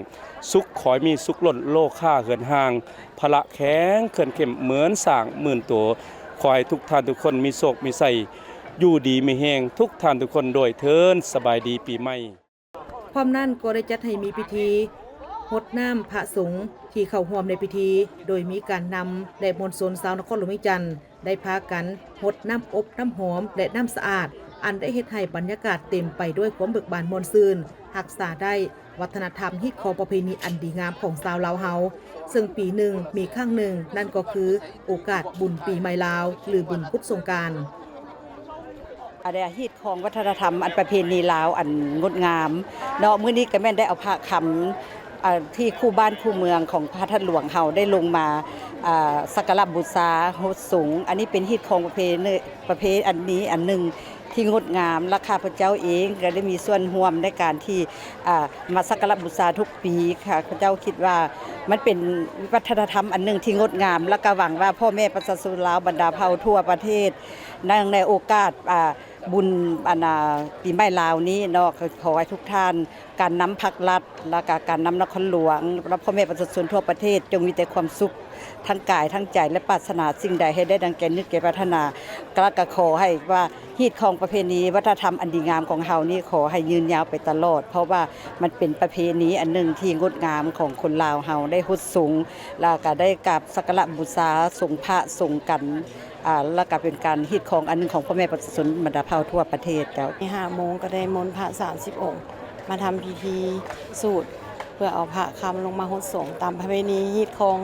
ສຸກຂໍໃຫ້ມີສຸກລົ້ນ, ໂລຄາເຮືອນຮ່າງ, ພະລະແຂງເຂື່ອນເຂັ້ມເໝືອນຊ້າງໝື່ນໂຕ. ຂໍໃຫ້ທຸກທ່ານທຸກຄົນມີໂຊກມີໄຊ, ຢູ່ດີມີແຮງທຸກທ່ານທຸກຄົນດ້ວຍເທີ້ນ. ສະບາຍດີປີໃໝ່. ພ້ອມນັ້ນກໍໄດ້ຈັດໃຫ້ມີພິທີຫົດນ້ຳພະສົງທີ່ເຂົ້າຮ່ວມໃນພິທີ ໂດຍມີການນຳ ແລະ ມວນຊົນຊາວນະຄອນຫຼວງວຽງຈັນ ໄດ້ພາກັນຫົດນ້ຳອົບນ້ຳຫອມ ແລະ ນ້ຳສະອາດ ອັນໄດ້ເຮັດໃຫ້ບັນຍາກາດເຕັມໄປດ້ວຍຄວາມເບີກບານມ່ວນຊື່ນ, ຮັກສາໄດ້ວັດທະນະທຳຮີດຄອງປະເພນີອັນດີງາມຂອງຊາວລາວເຮົາ, ເຊິ່ງປີໜຶ່ງມີຄັ້ງໜຶ່ງ, ນັ້ນກໍຄືໂອກາດບຸນປີໃໝ່ລາວ ຫຼື ບຸນກຸດສົງການ. ອັນນີ້ຮີດຄອງວັດທະນະທຳ ອັນປະເພນີລາວອັນງົດງາມເນາະ, ມື້ນີ້ກໍແມ່ນໄດ້ເອົາພະຄຳ ອ່າ ທີ່ຄູ່ບ້ານຄູ່ເມືອງຂອງພະທາດຫຼວງເຮົາໄດ້ລົງມາ ອ່າ ສັກກາລະບູຊາຫົດສົງ. ອັນນີ້ເປັນຮີດຄອງປະເພນີ ປະເພ ອັນນີ້ອັນໜຶ່ງທີ່ງົດງາມ ແລະ ຂ້າພະເຈົ້າເອງກໍໄດ້ມີສ່ວນຮ່ວມໃນການທີ່ ອ່າ ມາສັກກາລະບູຊາທຸກປີ. ຂ້າພະເຈົ້າຄິດວ່າມັນເປັນວັດທະນະທຳອັນໜຶ່ງທີ່ງົດງາມ ແລະ ກໍຫວັງວ່າພໍ່ແມ່ປະຊາຊົນລາວບັນດາເຜົ່າທົ່ວປະເທດ ເນື່ອງໃນໂອກາດ ອ່າ ບຸນ ອັນ ອ່າ ປີໃໝ່ລາວນີ້ເນາະ, ກໍຂໍໃຫ້ທຸກທ່ານ ການນຳພັກລັດ ແລ້ວກະການນຳນະຄອນຫຼວງ ແລະ ພໍ່ແມ່ປະຊາຊົນທົ່ວປະເທດ ຈົ່ງມີແຕ່ຄວາມສຸກທັງກາຍທັງໃຈ ແລະ ປາດຖະໜາສິ່ງໃດໃຫ້ໄດ້ດັ່ງໃຈນຶກໃຈປາດຖະໜາ. ແລ້ວກະຂໍໃຫ້ວ່າຮີດຄອງປະເພນີວັດທະນະທຳອັນດີງາມຂອງເຮົານີ້ ຂໍໃຫ້ຍືນຍາວໄປຕະຫຼອດ, ເພາະວ່າມັນເປັນປະເພນີອັນໜຶ່ງທີ່ງົດງາມຂອງຄົນລາວເຮົາ ໄດ້ຫົດສົງ ແລ້ວກະໄດ້ກາບສັກກາລະບູຊາ ສົງພະສົງກັນ. ອ່າ ແລ້ວກະເປັນການຮີດຄອງອັນໜຶ່ງຂອງພໍ່ແມ່ປະຊາຊົນບັນດາເຜົ່າທົ່ວປະເທດເຈົ້າ. ໃນຫ້າໂມງກໍໄດ້ມົນພະສາມສິບອົງ ມາທຳພິທີສູດ ເພື່ອເອົາພະຄຳລົງມາຫົດສົງຕາມປະເພນີຮີດຄອງ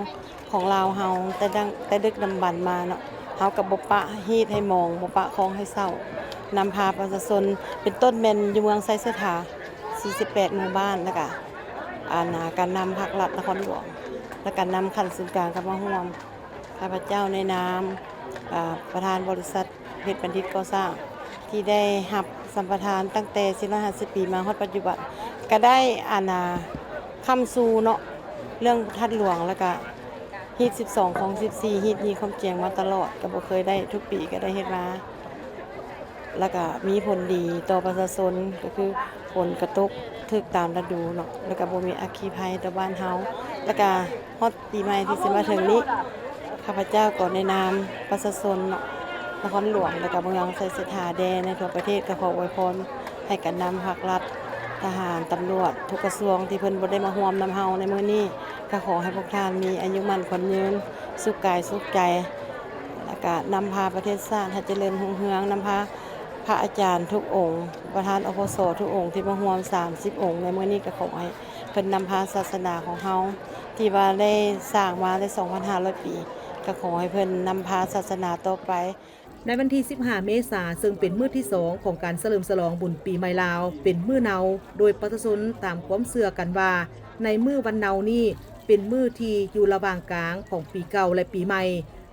ຂອງລາວເຮົາ ແຕ່ດັ່ງ ແຕ່ດຶກດຳບັນມາເນາະ. ເຮົາກໍບໍ່ປະຮີດໃຫ້ມອງ ບໍ່ປະຄອງໃຫ້ເສົ້າ, ນຳພາປະຊາຊົນ ເປັນຕົ້ນແມ່ນຢູ່ເມືອງໄຊເສດຖາ ສີ່ສິບແປດໝູ່ບ້ານ ແລ້ວກະ ອັນ ການນຳພັກລັດນະຄອນຫຼວງ ແລ້ວກະນຳຂັ້ນສູນກາງເຂົ້າມາຮ່ວມ. ຂ້າພະເຈົ້າໃນນາມ ອ່າ ປະທານບໍລິສັດເພັດບັນດິດກໍ່ສ້າງ ທີ່ໄດ້ຮັບສຳປະທານຕັ້ງແຕ່ສີ່ຮ້ອຍຫ້າສິບປີມາຮອດປັດຈຸບັນ ກະໄດ້ ອັນ ນາ ຄ້ຳຊູເນາະ ເລື່ອງທາດຫຼວງ ແລ້ວກະຮີດສິບສອງ ຄອງສິບສີ່ ຮີດຍີ່ຄວາມຈຽງມາຕະຫຼອດ ກະບໍ່ເຄີຍໄດ້ ທຸກປີກະໄດ້ເຮັດມາ. ແລ້ວກະມີຜົນດີຕໍ່ປະຊາຊົນ ກໍຄືຝົນກະຕົກຖືກຕາມລະດູເນາະ ແລ້ວກະບໍ່ມີອັກຄີໄພຕໍ່ບ້ານເຮົາ ແລ້ວກະຮອດປີໃໝ່ທີ່ຊິມາເຖິງນີ້ ຂ້າພະເຈົ້າກໍໃນນາມປະຊາຊົນເນາະ ນະຄອນຫຼວງ ແລ້ວກະເມືອງໄຊເສດຖາແດ່ ໃນທົ່ວປະເທດ ກໍຂໍອວຍພອນໃຫ້ການນຳພັກລັດ ທະຫານ ຕຳຫຼວດ ທຸກກະຊວງທີ່ເພິ່ນບໍ່ໄດ້ມາຮ່ວມນຳເຮົາໃນມື້ນີ້ ກໍຂໍໃຫ້ພວກທ່ານມີອາຍຸໝັ້ນຂວັນຍືນ ສຸກກາຍສຸກໃຈ ແລ້ວກະນຳພາປະເທດຊາດໃຫ້ຈະເລີນຮຸ່ງເຮືອງ, ນຳພາພະອາຈານທຸກອົງ, ປະທານ ອພສ ທຸກອົງທີ່ມາຮ່ວມສາມສິບອົງໃນມື້ນີ້ ກໍຂໍໃຫ້ເພິ່ນນຳພາສາສະໜາຂອງເຮົາ ທີ່ວ່າໄດ້ສ້າງມາໄດ້ສອງພັນຫ້າຮ້ອຍປີ ກໍຂໍໃຫ້ເພິ່ນນຳພາສາສະໜາຕໍ່ໄປ. ໃນວັນທີສິບຫ້າເມສາ ເຊິ່ງເປັນມື້ທີສອງຂອງການສະເຫຼີມສະຫຼອງບຸນປີໃໝ່ລາວ ເປັນມື້ເນົາ ໂດຍປະຊາຊົນຕາມຄວາມເຊື່ອກັນວ່າ ໃນມື້ວັນເນົານີ້ ເປັນມື້ທີ່ຢູ່ລະຫວ່າງກາງຂອງປີເກົ່າ ແລະ ປີໃໝ່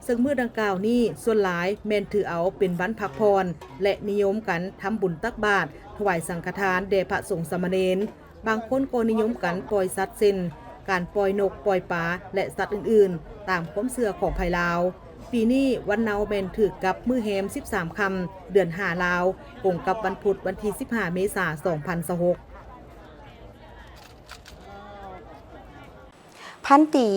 ເຊິ່ງມື້ດັ່ງກ່າວນີ້ ສ່ວນຫຼາຍແມ່ນຖືເອົາເປັນວັນພັກຜ່ອນ ແລະ ນິຍົມກັນທຳບຸນຕັກບາດ ຖວາຍສັງຄະທານແດ່ພະສົງສາມະເນນ. ບາງຄົນກໍນິຍົມກັນປ່ອຍສັດເຊັ່ນ ການປ່ອຍນົກ, ປ່ອຍປາ ແລະ ສັດອື່ນໆ ຕາມຄວາມເຊື່ອຂອງໃຜລາວ. ປີນີ້ວັນເນົາແມ່ນຖືກກັບມື້ແຮມສິບສາມຄ່ຳ ເດືອນຫ້າລາວ, ກົງກັບວັນພຸດ ວັນທີສິບຫ້າ ເມສາ ສອງພັນຊາວຫົກ. ພັນຕີ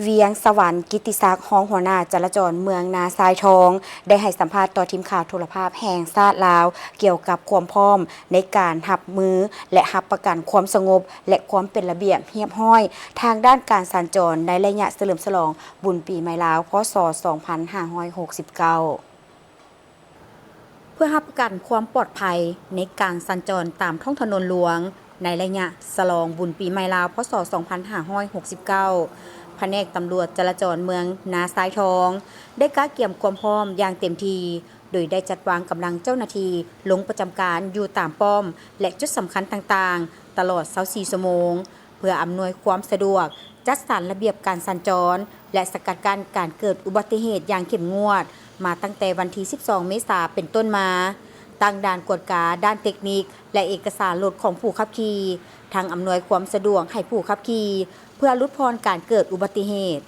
ວຽງສະຫວັນ ກິດຕິສັກ ຮອງຫົວໜ້າຈະລາຈອນເມືອງນາຊາຍທອງ ໄດ້ໃຫ້ສຳພາດຕໍ່ທີມຂ່າວໂທລະພາບແຫ່ງຊາດລາວ ກ່ຽວກັບຄວາມພ້ອມໃນການຮັບມື ແລະ ຮັບປະກັນຄວາມສະຫງົບ ແລະ ຄວາມເປັນລະບຽບຮຽບຮ້ອຍ ທາງດ້ານການສັນຈອນໃນໄລຍະສະເຫຼີມສະຫຼອງບຸນປີໃໝ່ລາວ ພ.ສ. ສອງພັນຫ້າຮ້ອຍຫົກສິບເກົ້າ. ເພື່ອຮັບປະກັນຄວາມປອດໄພໃນການສັນຈອນຕາມທ້ອງຖະໜົນຫຼວງ ໃນໄລຍະສະຫຼອງບຸນປີໃໝ່ລາວ ພ.ສ. ສອງພັນຫ້າຮ້ອຍຫົກສິບເກົ້າ, ພະແນກຕຳຫຼວດຈະລາຈອນເມືອງນາຊາຍທອງ ໄດ້ກະກຽມຄວາມພ້ອມຢ່າງເຕັມທີ່ ໂດຍໄດ້ຈັດວາງກຳລັງເຈົ້າໜ້າທີ່ລົງປະຈຳການຢູ່ຕາມປ້ອມ ແລະ ຈຸດສຳຄັນຕ່າງໆ ຕະຫຼອດຊາວສີ່ຊົ່ວໂມງ ເພື່ອອຳນວຍຄວາມສະດວກ, ຈັດສັນລະບຽບການສັນຈອນ ແລະ ສະກັດກັ້ນການເກີດອຸບັດຕິເຫດຢ່າງເຂັ້ມງວດ ມາຕັ້ງແຕ່ວັນທີສິບສອງ ເມສາ ເປັນຕົ້ນມາ, ຕັ້ງດ່ານກວດກາດ້ານເຕັກນິກ ແລະ ເອກະສານລົດຂອງຜູ້ຂັບຂີ່, ທັງອຳນວຍຄວາມສະດວກໃຫ້ຜູ້ຂັບຂີ່ ເພື່ອຫຼຸດຜ່ອນການເກີດອຸບັດຕິເຫດ.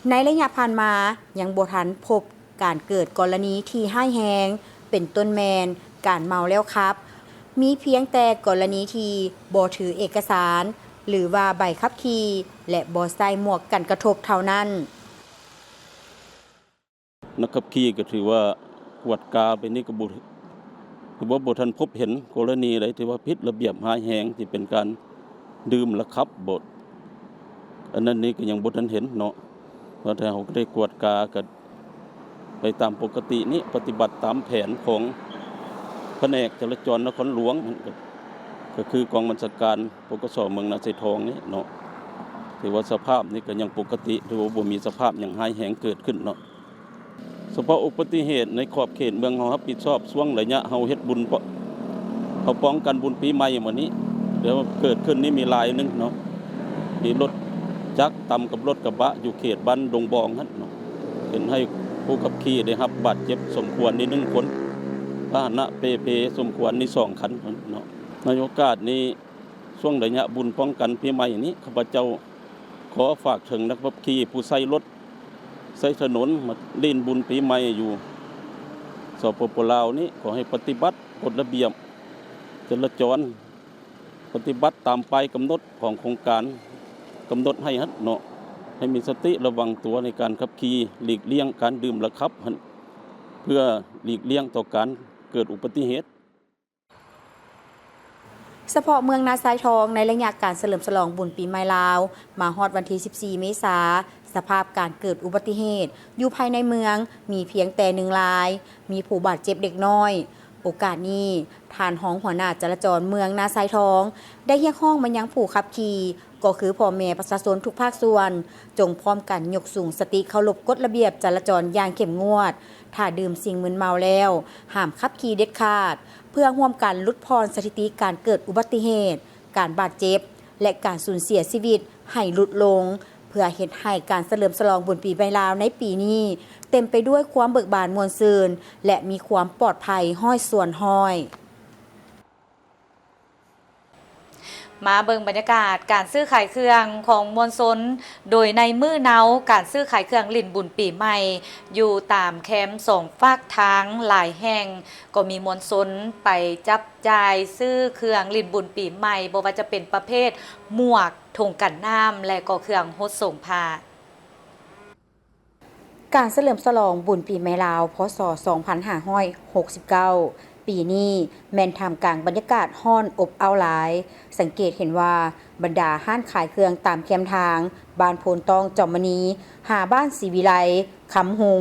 ໃນໄລຍະຜ່ານມາ ຍັງບໍ່ທັນພົບ ການເກີດກໍລະນີທີ່ຮ້າຍແຮງ ເປັນຕົ້ນແມ່ນການເມົາແລ້ວຂັບ, ມີພຽງແຕ່ກໍລະນີທີ່ບໍ່ຖືເອກະສານ ຫຼືວ່າໃບຂັບຂີ່ ແລະ ບໍ່ໃສ່ໝວກກັນກະທົບເທົ່ານັ້ນ. ນັກຂັບຂີ່ກໍຖືວ່າກວດກາໄປນີ້ກໍບໍ່ ຖືວ່າບໍ່ທັນພົບເຫັນກໍລະນີໃດທີ່ວ່າຜິດລະບຽບຮ້າຍແຮງ ທີ່ເປັນການດື່ມແລ້ວຂັບບໍ ອັນນັ້ນນີ້ກໍຍັງບໍ່ທັນເຫັນເນາະ ວ່າແຕ່ເຮົາກໍໄດ້ກວດກາກໍ ໄປຕາມປົກກະຕິນີ້ ປະຕິບັດຕາມແຜນຂອງພະແນກຈະລາຈອນນະຄອນຫຼວງ ກໍ ກໍຄືກອງບັນຊາການ ປກສ ເມືອງນາຊາຍທອງນີ້ເນາະ. ຖືວ່າສະພາບນີ້ກໍຍັງປົກກະຕິ ຖືວ່າບໍ່ມີສະພາບຫຍັງຮ້າຍແຮງເກີດຂຶ້ນເນາະ. ສະເພາະອຸບັດຕິເຫດໃນຂອບເຂດເມືອງເຮົາຮັບຜິດຊອບ ຊ່ວງໄລຍະເຮົາເຮັດບຸນ ເຮົາປ້ອງກັນບຸນປີໃໝ່ມື້ນີ້ ແລ້ວເກີດຂຶ້ນນີ້ມີລາຍໜຶ່ງເນາະ ມີລົດຈັກຕຳກັບລົດກະບະຢູ່ເຂດບ້ານດົງບອງຫັ້ນເນາະ ເຮັດໃຫ້ຜູ້ຂັບຂີ່ໄດ້ຮັບບາດເຈັບສົມຄວນນີ້ໜຶ່ງຄົນ ພາຫະນະເປ່ເພສົມຄວນນີ້ສອງຄັນເນາະ. ໃນໂອກາດນີ້ ຊ່ວງໄລຍະບຸນປ້ອງກັນປີໃໝ່ນີ້ ຂ້າພະເຈົ້າຂໍຝາກເຖິງນັກຂັບຂີ່ຜູ້ໃຊ້ລົດໃຊ້ຖະໜົນມາຫຼິ້ນບຸນປີໃໝ່ຢູ່ ສປປ ລາວນີ້ ຂໍໃຫ້ປະຕິບັດກົດລະບຽບຈະລາຈອນ ປະຕິບັດຕາມປ້າຍກຳນົດຂອງໂຄງການກຳນົດໃຫ້ຫັ້ນເນາະ ໃຫ້ມີສະຕິລະວັງຕົວໃນການຂັບຂີ່ ຫຼີກລ່ຽງການດື່ມແລ້ວຂັບຫັ້ນ ເພື່ອຫຼີກລ່ຽງຕໍ່ການເກີດອຸບັດຕິເຫດ. ສະເພາະເມືອງນາຊາຍທອງ ໃນໄລຍະການສະເຫຼີມສະຫຼອງບຸນປີໃໝ່ລາວ ມາຮອດວັນທີສິບສີ່ ເມສາ, ສະພາບການເກີດອຸບັດຕິເຫດຢູ່ພາຍໃນເມືອງມີພຽງແຕ່ໜຶ່ງລາຍ, ມີຜູ້ບາດເຈັບເລັກນ້ອຍ. ໂອກາດນີ້, ທ່ານຮອງຫົວໜ້າຈະລາຈອນເມືອງນາຊາຍທອງ ໄດ້ຮຽກຮ້ອງມາຍັງຜູ້ຂັບຂີ່ ກໍຄືພໍ່ແມ່ປະຊາຊົນທຸກພາກສ່ວນ ຈົ່ງພ້ອມກັນຍົກສູງສະຕິເຄົາລົບກົດລະບຽບຈະລາຈອນຢ່າງເຂັ້ມງວດ, ຖ້າດື່ມສິ່ງມຶນເມົາແລ້ວ ຫ້າມຂັບຂີ່ເດັດຂາດ, ເພື່ອຮ່ວມກັນຫຼຸດຜ່ອນສະຖິຕິການເກີດອຸບັດຕິເຫດ, ການບາດເຈັບ ແລະ ການສູນເສຍຊີວິດໃຫ້ຫຼຸດລົງ, ເພື່ອເຮັດໃຫ້ການສະເຫຼີມສະຫຼອງບຸນປີໃໝ່ລາວໃນປີນີ້ ເຕັມໄປດ້ວຍຄວາມເບີກບານມ່ວນຊື່ນ ແລະ ມີຄວາມປອດໄພຮ້ອຍສ່ວນຮ້ອຍ. ມາເບິ່ງບັນຍາກາດການຊື້ຂາຍເຄື່ອງຂອງມວນຊົນ, ໂດຍໃນມື້ເນົາ ການຊື້ຂາຍເຄື່ອງຫຼິ້ນບຸນປີໃໝ່ຢູ່ຕາມແຄມສອງຟາກທາງຫຼາຍແຫ່ງ ກໍມີມວນຊົນໄປຈັບຈ່າຍຊື້ເຄື່ອງຫຼິ້ນບຸນປີໃໝ່, ບໍ່ວ່າຈະເປັນປະເພດໝວກ, ຖົງກັນນ້ຳ ແລະ ກໍເຄື່ອງຫົດສົງພະ. ການສະເຫຼີມສະຫຼອງບຸນປີໃໝ່ລາວ ພ.ສ. ສອງພັນຫ້າຮ້ອຍຫົກສິບເກົ້າ ປີນີ້ແມ່ນທ່າມກາງບັນຍາກາດຮ້ອນອົບເອົ້າຫຼາຍ. ສັງເກດເຫັນວ່າບັນດາຮ້ານຂາຍເຄື່ອງຕາມແຄມທາງ ບ້ານໂພນຕ້ອງ ຈອມມະນີ ຫາບ້ານສີວິໄລ ຄຳຮຸ່ງ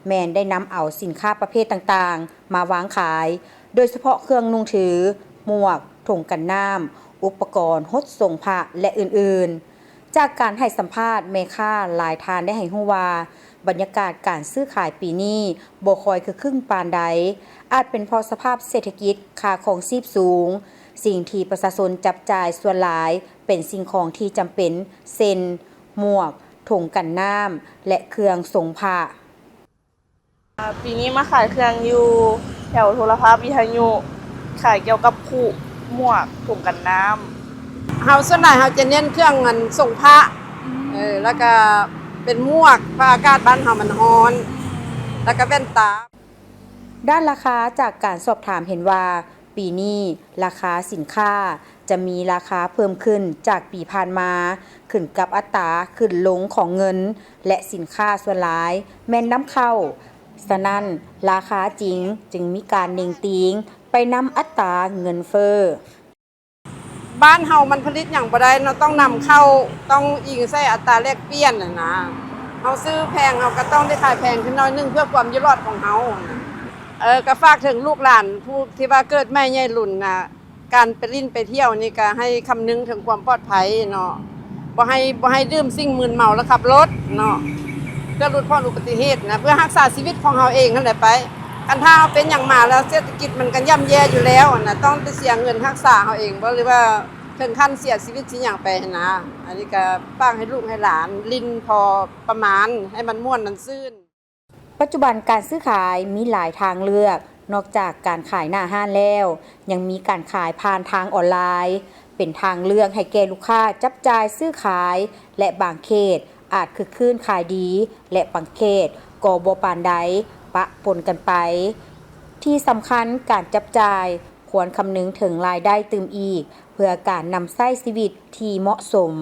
ແມ່ນໄດ້ນຳເອົາສິນຄ້າປະເພດຕ່າງໆມາວາງຂາຍ, ໂດຍສະເພາະເຄື່ອງນຸ່ງຖື, ໝວກ, ຖົງກັນນ້ຳ, ອຸປະກອນຫົດສົງພະ ແລະ ອື່ນໆ. ຈາກການໃຫ້ສຳພາດ, ແມ່ຄ້າຫຼາຍທ່ານໄດ້ໃຫ້ຮູ້ວ່າ ບັນຍາກາດການຊື້ຂາຍປີນີ້ບໍ່ຄ່ອຍຄຶກຄື້ນປານໃດ, ອາດເປັນເພາະສະພາບເສດຖະກິດ, ຄ່າຄອງຊີບສູງ, ສິ່ງທີ່ປະຊາຊົນຈັບຈ່າຍສ່ວນຫຼາຍເປັນສິ່ງຂອງທີ່ຈຳເປັນ ເຊັ່ນ ໝວກ, ຖົງກັນນ້ຳ ແລະ ເຄື່ອງສົງພະ. ອ່າ ປີນີ້ມາຂາຍເຄື່ອງຢູ່ແຖວໂທລະພາບວິທະຍຸ ຂາຍກ່ຽວກັບຄຸ ໝວກ ຖົງກັນນ້ຳ. ເຮົາສ່ວນຫຼາຍເຮົາຈະເນັ້ນເຄື່ອງອັນສົງພະ ເອີ ແລ້ວກະເປັນໝວກ ເພາະອາກາດບ້ານເຮົາມັນຮ້ອນ ແລ້ວກະແວ່ນຕາ. ດ້ານລາຄາ ຈາກການສອບຖາມເຫັນວ່າ ປີນີ້ລາຄາສິນຄ້າຈະມີລາຄາເພີ່ມຂຶ້ນຈາກປີຜ່ານມາ ຂຶ້ນກັບອັດຕາຂຶ້ນລົງຂອງເງິນ ແລະ ສິນຄ້າສ່ວນຫຼາຍແມ່ນນຳເຂົ້າ. ສະນັ້ນ, ລາຄາຈິງຈຶ່ງມີການເໜັງຕີງໄປນຳອັດຕາເງິນເຟີ້. ບ້ານເຮົາມັນຜະລິດຫຍັງບໍ່ໄດ້ເນາະ, ຕ້ອງນຳເຂົ້າ, ຕ້ອງອີງໃສ່ອັດຕາແລກປ່ຽນຫັ້ນນະ. ເຮົາຊື້ແພງ ເຮົາກໍຕ້ອງໄດ້ຂາຍແພງຂຶ້ນໜ້ອຍໜຶ່ງ ເພື່ອຄວາມຢູ່ລອດຂອງເຮົາ. ເອີ ກໍຝາກເຖິງລູກຫຼານຜູ້ທີ່ວ່າເກີດໃໝ່ໃຫຍ່ລຸນນະ, ການໄປຫຼິ້ນໄປທ່ຽວນີ້ກໍໃຫ້ຄຳນຶງເຖິງຄວາມປອດໄພເນາະ, ບໍ່ໃຫ້ ບໍ່ໃຫ້ດື່ມສິ່ງມຶນເມົາແລ້ວຂັບລົດເນາະ, ເພື່ອຫຼຸດຜ່ອນອຸບັດຕິເຫດນະ, ເພື່ອຮັກສາຊີວິດຂອງເຮົາເອງຫັ້ນແຫຼະໄປ. ຄັນຖ້າເຮົາເປັນຫຍັງມາແລ້ວ ເສດຖະກິດມັນກໍຍ່ຳແຍ່ຢູ່ແລ້ວນະ, ຕ້ອງໄດ້ເສຍເງິນຮັກສາເຮົາເອງບໍ ຫຼືວ່າເຖິງຂັ້ນເສຍຊີວິດຊິຫຍັງໄປຫັ້ນນະ. ອັນນີ້ກໍຝາກໃຫ້ລູກໃຫ້ຫຼານຫຼິ້ນພໍປະມານ ໃຫ້ມັນມ່ວນມັນຊື່ນ. ປັດຈຸບັນການຊື້ຂາຍມີຫຼາຍທາງເລືອກ, ນອກຈາກການຂາຍໜ້າຮ້ານແລ້ວ, ຍັງມີການຂາຍຜ່ານທາງອອນລາຍ ເປັນທາງເລືອກໃຫ້ແກ່ລູກຄ້າຈັບຈ່າຍຊື້ຂາຍ ແລະ ບາງເຂດອາດຄຶກຄື້ນຂາຍດີ ແລະ ບາງເຂດກໍບໍ່ປານໃດ ປະປົນກັນໄປ. ທີ່ສຳຄັນ, ການຈັບຈ່າຍຄວນຄຳນຶງເຖິງລາຍໄດ້ຕື່ມອີກ ເພື່ອການນຳໃຊ້ຊີວິດທີ່ເໝາະສົມ.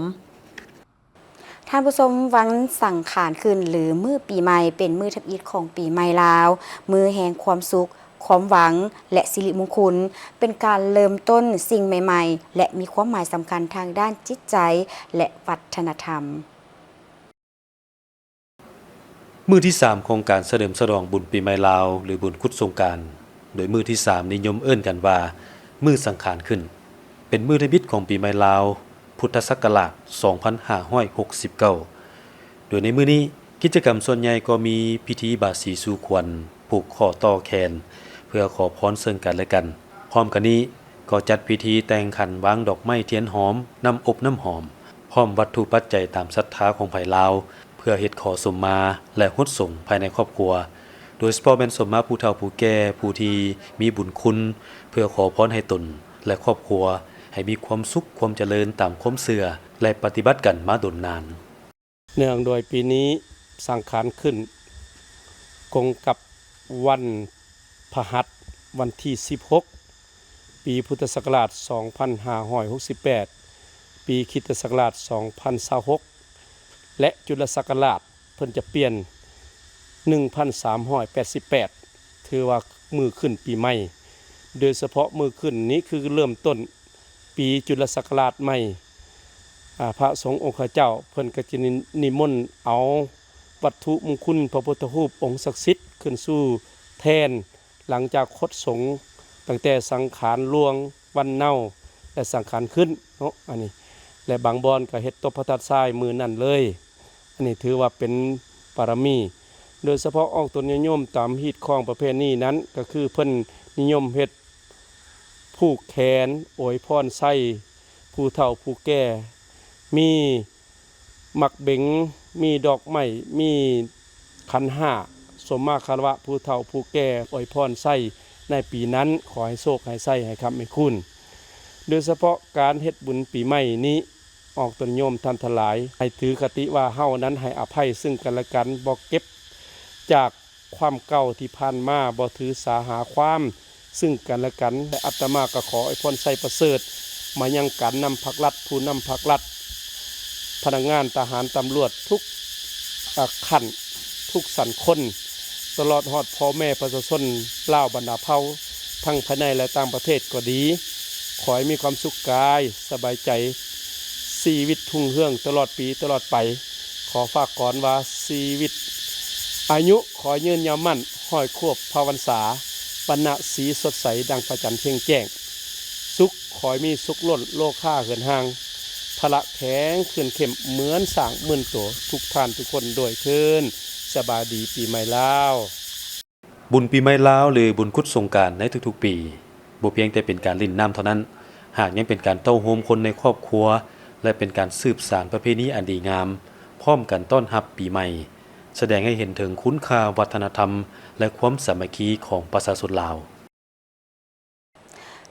ທ່ານຜູ້ຊົມ, ວັນສັງຂານຂຶ້ນ ຫຼື ມື້ປີໃໝ່ ເປັນມື້ທຳອິດຂອງປີໃໝ່ລາວ, ມື້ແຫ່ງຄວາມສຸກ, ຄວາມຫວັງ ແລະ ສິລິມຸງຄຸນ, ເປັນການເລີ່ມຕົ້ນສິ່ງໃໝ່ໆ ແລະ ມີຄວາມໝາຍສຳຄັນທາງດ້ານຈິດໃຈ ແລະ ວັດທະນະທຳ. ມື້ທີສາມຂອງການສະເຫຼີມສະຫຼອງບຸນປີໃໝ່ລາວ ຫຼື ບຸນຂຸດສົງການ, ໂດຍມື້ທີສາມນິຍົມເອີ້ນກັນວ່າ ມື້ສັງຂານຂຶ້ນ, ເປັນມື້ທຳອິດຂອງປີໃໝ່ລາວ ພຸດທະສັກກະລາດ ສອງພັນຫ້າຮ້ອຍຫົກສິບເກົ້າ ໂດຍໃນມື້ນີ້ ກິດຈະກຳສ່ວນໃຫຍ່ກໍມີພິທີບາສີສູ່ຂວັນ, ຜູກຂໍ້ຕໍ່ແຂນ ເພື່ອຂໍພອນເຊິ່ງກັນແລະກັນ. ພ້ອມກັນນີ້ກໍຈັດພິທີແຕ່ງຂັນ, ວາງດອກໄມ້ທຽນຫອມ, ນ້ຳອົບນ້ຳຫອມ, ພ້ອມວັດຖຸປັດໄຈຕາມສັດທາຂອງໃຜລາວ ເພື່ອເຮັດຂໍສົມມາ ແລະ ຫົດສົງພາຍໃນຄອບຄົວ, ໂດຍສະເພາະແມ່ນສົມມາຜູ້ເຖົ້າຜູ້ແກ່ ຜູ້ທີ່ມີບຸນຄຸນ ເພື່ອຂໍພອນໃຫ້ຕົນ ແລະ ຄອບຄົວ ໃຫ້ມີຄວາມສຸກຄວາມຈະເລີນຕາມຄວາມເຊື່ອ ແລະ ປະຕິບັດກັນມາດົນນານ. ເນື່ອງໂດຍປີນີ້ສັງຂານຂຶ້ນກົງກັບວັນພະຫັດ ວັນທີສິບຫົກ ປີພຸດທະສັກກະລາດ ສອງພັນຫ້າຮ້ອຍຫົກສິບແປດ, ປີຄຣິສຕະສັກກະລາດ ສອງພັນຊາວຫົກ ແລະ ຈຸລະສັກກະລາດ ເພິ່ນຈະປ່ຽນ ໜຶ່ງພັນສາມຮ້ອຍແປດສິບແປດ ຖືວ່າມື້ຂຶ້ນປີໃໝ່. ໂດຍສະເພາະມື້ຂຶ້ນນີ້ຄືເລີ່ມຕົ້ນປີຈຸລະສັກກະລາດໃໝ່. ອາ ພະສົງອົງຄະເຈົ້າເພິ່ນກໍຈະນິ ນິມົນເອົາວັດຖຸມຸງຄຸນພະພຸດທະຮູບອົງສັກສິດຂຶ້ນສູ່ແທ່ນ ຫຼັງຈາກຄົດສົງຕັ້ງແຕ່ສັງຂານຫຼວງ, ວັນເນົາ ແລະ ສັງຂານຂຶ້ນເນາະ ອັນນີ້ ແລະ ບາງບ່ອນກໍເຮັດຕົບພະທາດຊາຍມື້ນັ້ນເລີຍ. ອັນນີ້ຖືວ່າເປັນບາລະມີ. ໂດຍສະເພາະອອກຕົນຍາດໂຍມຕາມຮີດຄອງປະເພນີນັ້ນ ກໍຄືເພິ່ນນິຍົມເຮັດຜູກແຂນ ອວຍພອນໄຊຜູ້ເຖົ້າຜູ້ແກ່, ມີ ໝາກເບັງ, ມີດອກໄມ້, ມີຂັນຫ້າ ສົມມາຄາລະວະຜູ້ເຖົ້າຜູ້ແກ່, ອວຍພອນໄຊໃນປີນັ້ນ, ຂໍໃຫ້ໂຊກໃຫ້ໄຊ, ໃຫ້ຄ້ຳໃຫ້ຄູນ. ໂດຍສະເພາະການເຮັດບຸນປີໃໝ່ນີ້ ອອກຕົນໂຍມທ່ານທັງຫຼາຍ ໃຫ້ຖືຄະຕິວ່າເຮົານັ້ນໃຫ້ອະໄພເຊິ່ງກັນແລະກັນ, ບໍ່ເກັບຈາກ ຄວາມເກົ່າທີ່ຜ່ານມາ, ບໍ່ຖືສາຫາຄວາມເຊິ່ງກັນແລະກັນ. ແລະ ອາດຕະມາກໍຂໍອວຍພອນໄຊປະເສີດມາຍັງການນຳພັກລັດ, ຜູ້ນຳພັກລັດ, ພະນັກງານ, ທະຫານ, ຕຳຫຼວດ ທຸກ ອາ ຂັ້ນ, ທຸກຊັ້ນຄົນ, ຕະຫຼອດຮອດພໍ່ແມ່ປະຊາຊົນລາວບັນດາເຜົ່າ ທັງພາຍໃນ ແລະ ຕ່າງປະເທດກໍດີ. ຂໍໃຫ້ມີຄວາມສຸກກາຍ, ສະບາຍໃຈ, ຊີວິດຮຸ່ງເຮືອງຕະຫຼອດປີຕະຫຼອດໄປ. ຂໍຝາກກອນວ່າ ຊີວິດ ອາຍຸຂໍຍືນຍາວໝັ້ນຮ້ອຍຂວບພາວັນສາ, ວັນນະສີສົດໃສດັ່ງພະຈັນເພັງແຈ້ງ, ສຸກຂໍໃຫ້ມີສຸກລົ້ນໂລຄາເຮືອນຮ່າງ, ພະລະແຂງຂຶ້ນເຂັ້ມເໝືອນຊ້າງໝື່ນໂຕ ທຸກທ່ານທຸກຄົນດ້ວຍເທີ້ນ. ສະບາຍດີປີໃໝ່ລາວ. ບຸນປີໃໝ່ລາວ ຫຼື ບຸນກຸດສົງການໃນທຸກໆປີ ບໍ່ພຽງແຕ່ເປັນການຫຼິ້ນນ້ຳເທົ່ານັ້ນ, ຫາກຍັງເປັນການເຕົ້າໂຮມຄົນໃນຄອບຄົວ ແລະ ເປັນການສືບສານປະເພນີອັນດີງາມ ພ້ອມກັນຕ້ອນຮັບປີໃໝ່. ສະແດງໃຫ້ເຫັນເຖິງຄຸນຄ່າວັດທະນະທຳ ແລະ ຄວາມສາມັກຄີຂອງປະຊາຊົນລາວ.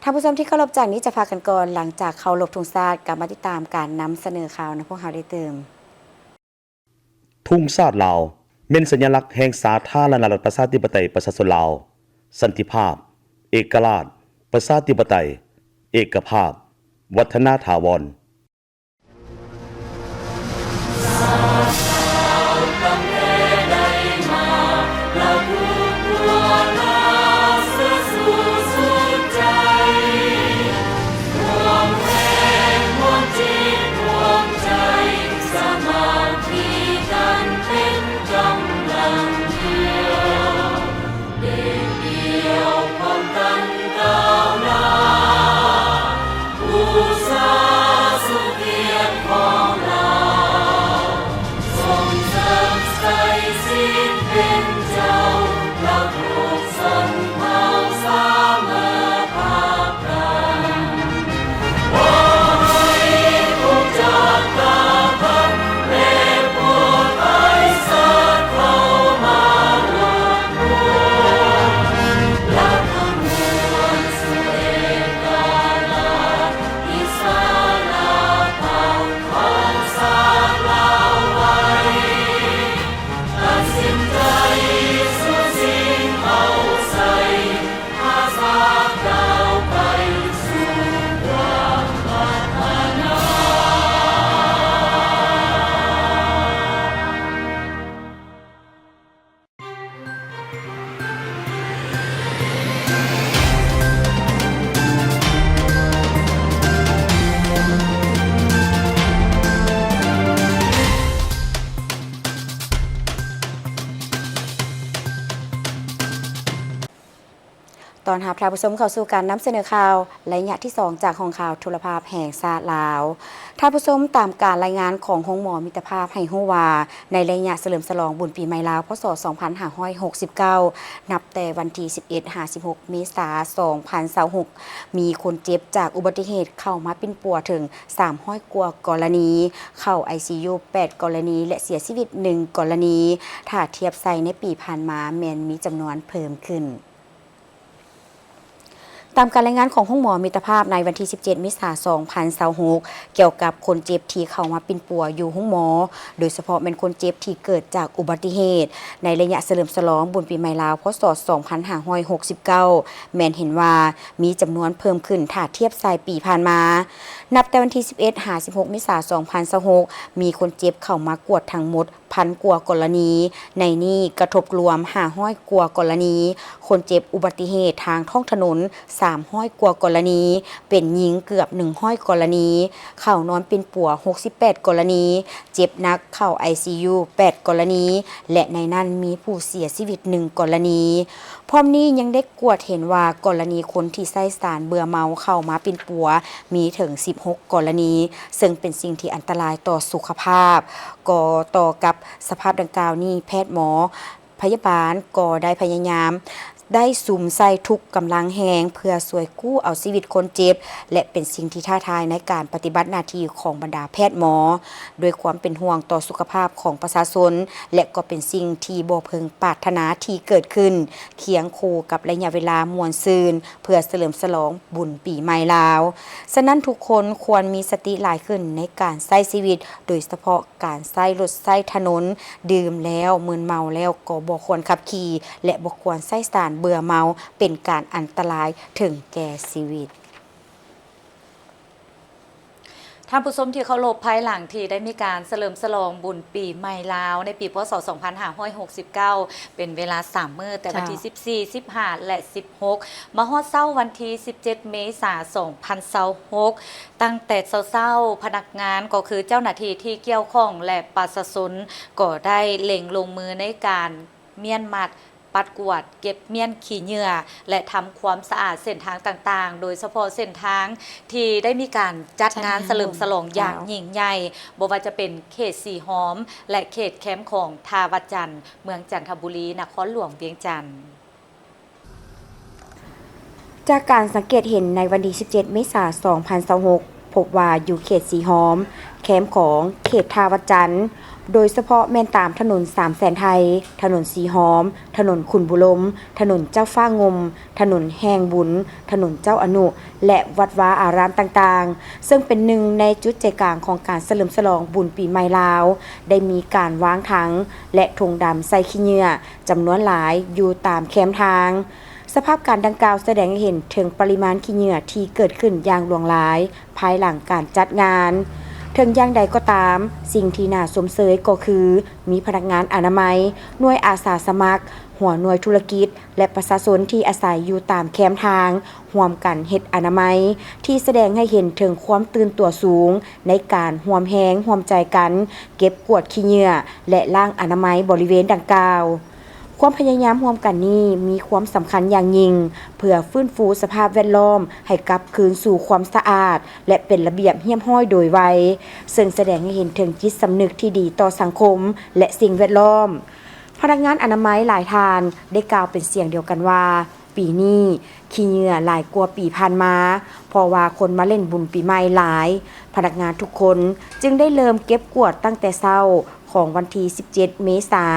ທ່ານຜູ້ຊົມທີ່ເຄົາລົບ, ຈາກນີ້ຈະພາກັນກ່ອນ, ຫຼັງຈາກເຄົາລົບທຸງຊາດ, ກັບມາຕິດຕາມການນຳສະເໜີຂ່າວນຳພວກເຮົາໄດ້ຕື່ມ. ທຸງຊາດລາວ ແມ່ນສັນຍະລັກແຫ່ງສາທາລະນະລັດປະຊາທິປະໄຕປະຊາຊົນລາວ, ສັນຕິພາບ, ເອກະລາດ, ປະຊາທິປະໄຕ, ເອກະພາບ, ວັດທະນາຖາວອນ. ຕ້ອນຮັບທ່ານຜູ້ຊົມເຂົ້າສູ່ການນຳສະເໜີຂ່າວໄລຍະທີສອງ ຈາກຫ້ອງຂ່າວໂທລະພາບແຫ່ງຊາດລາວ. ທ່ານຜູ້ຊົມ, ຕາມການລາຍງານຂອງໂຮງໝໍມິດຕະພາບໃຫ້ຮູ້ວ່າ ໃນໄລຍະສະເຫຼີມສະຫຼອງບຸນປີໃໝ່ລາວ ພ.ສ. ສອງພັນຫ້າຮ້ອຍຫົກສິບເກົ້າ ນັບແຕ່ວັນທີສິບເອັດຫາສິບຫົກ ເມສາ ສອງພັນຊາວຫົກ ມີຄົນເຈັບຈາກອຸບັດຕິເຫດເຂົ້າມາປິ່ນປົວເຖິງສາມຮ້ອຍກວ່າກໍລະນີ, ເຂົ້າໄອຊີຢູແປດກໍລະນີ ແລະ ເສຍຊີວິດໜຶ່ງກໍລະນີ, ຖ້າທຽບໃສ່ໃນປີຜ່ານມາແມ່ນມີຈຳນວນເພີ່ມຂຶ້ນ. ຕາມການລາຍງານຂອງໂຮງໝໍມິດຕະພາບໃນວັນທີສິບເຈັດ ເມສາ ສອງພັນຊາວຫົກ ກ່ຽວກັບຄົນເຈັບທີ່ເຂົ້າມາປິ່ນປົວຢູ່ໂຮງໝໍ, ໂດຍສະເພາະແມ່ນຄົນເຈັບທີ່ເກີດຈາກອຸບັດຕິເຫດ ໃນໄລຍະສະເຫຼີມສະຫຼອງບຸນປີໃໝ່ລາວ ພ.ສ. ສອງພັນຫ້າຮ້ອຍຫົກສິບເກົ້າ ແມ່ນເຫັນວ່າມີຈຳນວນເພີ່ມຂຶ້ນ ຖ້າທຽບໃສ່ປີຜ່ານມາ. ນັບແຕ່ວັນທີສິບເອັດຫາສິບຫົກ ເມສາ ສອງພັນຊາວຫົກ ມີຄົນເຈັບເຂົ້າມາກວດທັງໝົດ ພັນກວ່າກໍລະນີ, ໃນນີ້ກະທົບລວມຫ້າຮ້ອຍກວ່າກໍລະນີ, ຄົນເຈັບອຸບັດຕິເຫດທາງທ້ອງຖະໜົນສາມຮ້ອຍກວ່າກໍລະນີ, ເປັນຍິງເກືອບໜຶ່ງຮ້ອຍກໍລະນີ, ເຂົ້ານອນປິ່ນປົວຫົກສິບແປດກໍລະນີ, ເຈັບໜັກເຂົ້າໄອຊີຢູແປດກໍລະນີ ແລະ ໃນນັ້ນມີຜູ້ເສຍຊີວິດໜຶ່ງກໍລະນີ. ພ້ອມນີ້ຍັງໄດ້ກວດເຫັນວ່າ ກໍລະນີຄົນທີ່ໃຊ້ສານເບື່ອເມົາເຂົ້າມາປິ່ນປົວມີເຖິງສິບຫົກກໍລະນີ, ເຊິ່ງເປັນສິ່ງທີ່ອັນຕະລາຍຕໍ່ສຸຂະພາບ. ກໍຕໍ່ກັບສະພາບດັ່ງກ່າວນີ້, ແພດໝໍ ພະຍາບານກໍໄດ້ພະຍາຍາມໄດ້ສຸມໃສ່ທຸກກຳລັງແຮງເພື່ອຊ່ວຍກູ້ເອົາຊີວິດຄົນເຈັບ ແລະ ເປັນສິ່ງທີ່ທ້າທາຍໃນການປະຕິບັດໜ້າທີ່ຂອງບັນດາແພດໝໍ. ດ້ວຍຄວາມເປັນຫ່ວງຕໍ່ສຸຂະພາບຂອງປະຊາຊົນ ແລະ ກໍເປັນສິ່ງທີ່ບໍ່ເພິ່ງປາດຖະໜາທີ່ເກີດຂຶ້ນ ຄຽງຄູ່ກັບໄລຍະເວລາມ່ວນຊື່ນ ເພື່ອສະເຫຼີມສະຫຼອງບຸນປີໃໝ່ລາວ. ສະນັ້ນ ທຸກຄົນຄວນມີສະຕິຫຼາຍຂຶ້ນໃນການໃຊ້ຊີວິດ, ໂດຍສະເພາະການໃຊ້ລົດໃຊ້ຖະໜົນ, ດື່ມແລ້ວມຶນເມົາແລ້ວກໍບໍ່ຄວນຂັບຂີ່ ແລະ ບໍ່ຄວນໃຊ້ສານເບື່ອເມົາ ເປັນການອັນຕະລາຍເຖິງແກ່ຊີວິດ. ທ່ານຜູ້ຊົມທີ່ເຄົາລົບ, ພາຍຫຼັງທີ່ໄດ້ມີການສະເຫຼີມສະຫຼອງບຸນປີໃໝ່ລາວໃນປີ ພ.ສ. ສອງພັນຫ້າຮ້ອຍຫົກສິບເກົ້າ ເປັນເວລາສາມມື້, ແຕ່ວັນທີ ເຈົ້າ ສິບສີ່ ສິບຫ້າ ແລະ ສິບຫົກ ມາຮອດເຊົ້າວັນທີ ສິບເຈັດ ເມສາ ສອງພັນຊາວຫົກ ຕັ້ງແຕ່ເຊົ້າໆ ພະນັກງານ ກໍຄືເຈົ້າໜ້າທີ່ທີ່ກ່ຽວຂ້ອງ ແລະ ປະຊາຊົນ ກໍໄດ້ເລັ່ງລົງມືໃນການມ້ຽນມັດ, ປັດກວາດເກັບມ້ຽນຂີ້ເຫຍື້ອ ແລະ ທຳຄວາມສະອາດເສັ້ນທາງຕ່າງໆ ໂດຍສະເພາະເສັ້ນທາງທີ່ໄດ້ມີການຈັດງານ ຈັດງານສະເຫຼີມສະຫຼອງ ເຈົ້າ ຢ່າງຍິ່ງໃຫຍ່, ບໍ່ວ່າຈະເປັນເຂດສີຫອມ ແລະ ເຂດແຄມຂອງທ່າວັດຈັນ, ເມືອງຈັນທະບູລີ, ນະຄອນຫຼວງວຽງຈັນ. ຈາກການສັງເກດເຫັນໃນວັນທີ ສິບເຈັດ ເມສາ ສອງພັນຊາວຫົກ ພົບວ່າຢູ່ເຂດສີຫອມ, ເ ແຄມຂອງເຂດທ່າວັດຈັນ, ໂດຍສະເພາະແມ່ນຕາມຖະໜົນສາມແສນໄທ, ຖະໜົນສີຫອມ, ຖະໜົນຂຸນບູລົມ, ຖະໜົນເຈົ້າຟ້າງົມ, ຖະໜົນແຫ່ງບຸນ, ຖະໜົນເຈົ້າອະນຸ ແລະ ວັດວາອາຣາມຕ່າງໆ, ເຊິ່ງເປັນໜຶ່ງໃນຈຸດໃຈກາງຂອງການສະເຫຼີມສະຫຼອງບຸນປີໃໝ່ລາວ, ໄດ້ມີການວາງຖັງ ແລະ ຖົງດຳໃສ່ຂີ້ເຫຍື້ອ ຈຳນວນຫຼາຍຢູ່ຕາມແຄມທາງ. ສະພາບການດັ່ງກ່າວສະແດງໃຫ້ເຫັນເຖິງປະລິມານຂີ້ເຫຍື້ອທີ່ເກີດຂຶ້ນຢ່າງຫຼວງຫຼາຍພາຍຫຼັງການຈັດງານ. ເຖິງຢ່າງໃດກໍຕາມ, ສິ່ງທີ່ໜ້າຊົມເຊີຍກໍຄື ມີພະນັກງານອະນາໄມ, ໜ່ວຍອາສາສະໝັກ, ຫົວໜ່ວຍທຸລະກິດ ແລະ ປະຊາຊົນທີ່ອາໄສຢູ່ຕາມແຄມທາງ ຮ່ວມກັນເຮັດອະນາໄມ, ທີ່ສະແດງໃຫ້ເຫັນເຖິງຄວາມຕື່ນຕົວສູງໃນການຮ່ວມແຮງຮ່ວມໃຈກັນເກັບກວາດຂີ້ເຫຍື້ອ ແລະ ລ້າງອະນາໄມບໍລິເວນດັ່ງກ່າວ. ຄວາມພະຍາຍາມຮ່ວມກັນນີ້ມີຄວາມສຳຄັນຢ່າງຍິ່ງ ເພື່ອຟື້ນຟູສະພາບແວດລ້ອມໃຫ້ກັບຄືນສູ່ຄວາມສະອາດ ແລະ ເປັນລະບຽບຮຽບຮ້ອຍໂດຍໄວ, ເຊິ່ງສະແດງໃຫ້ເຫັນເຖິງຈິດສຳນຶກທີ່ດີຕໍ່ສັງຄົມ ແລະ ສິ່ງແວດລ້ອມ. ພະນັກງານອະນາໄມຫຼາຍທ່ານໄດ້ກ່າວເປັນສຽງດຽວກັນວ່າ, ປີນີ້ຂີ້ເຫຍື້ອຫຼາຍກວ່າປີຜ່ານມາ, ເພາະວ່າຄົນມາຫຼິ້ນບຸນປີໃໝ່ຫຼາຍ. ພະນັກງານທຸກຄົນຈຶ່ງໄດ້ເລີ່ມເກັບກວາດຕັ້ງແຕ່ເຊົ້າຂອງວັນທີສິບເຈັດເມສາ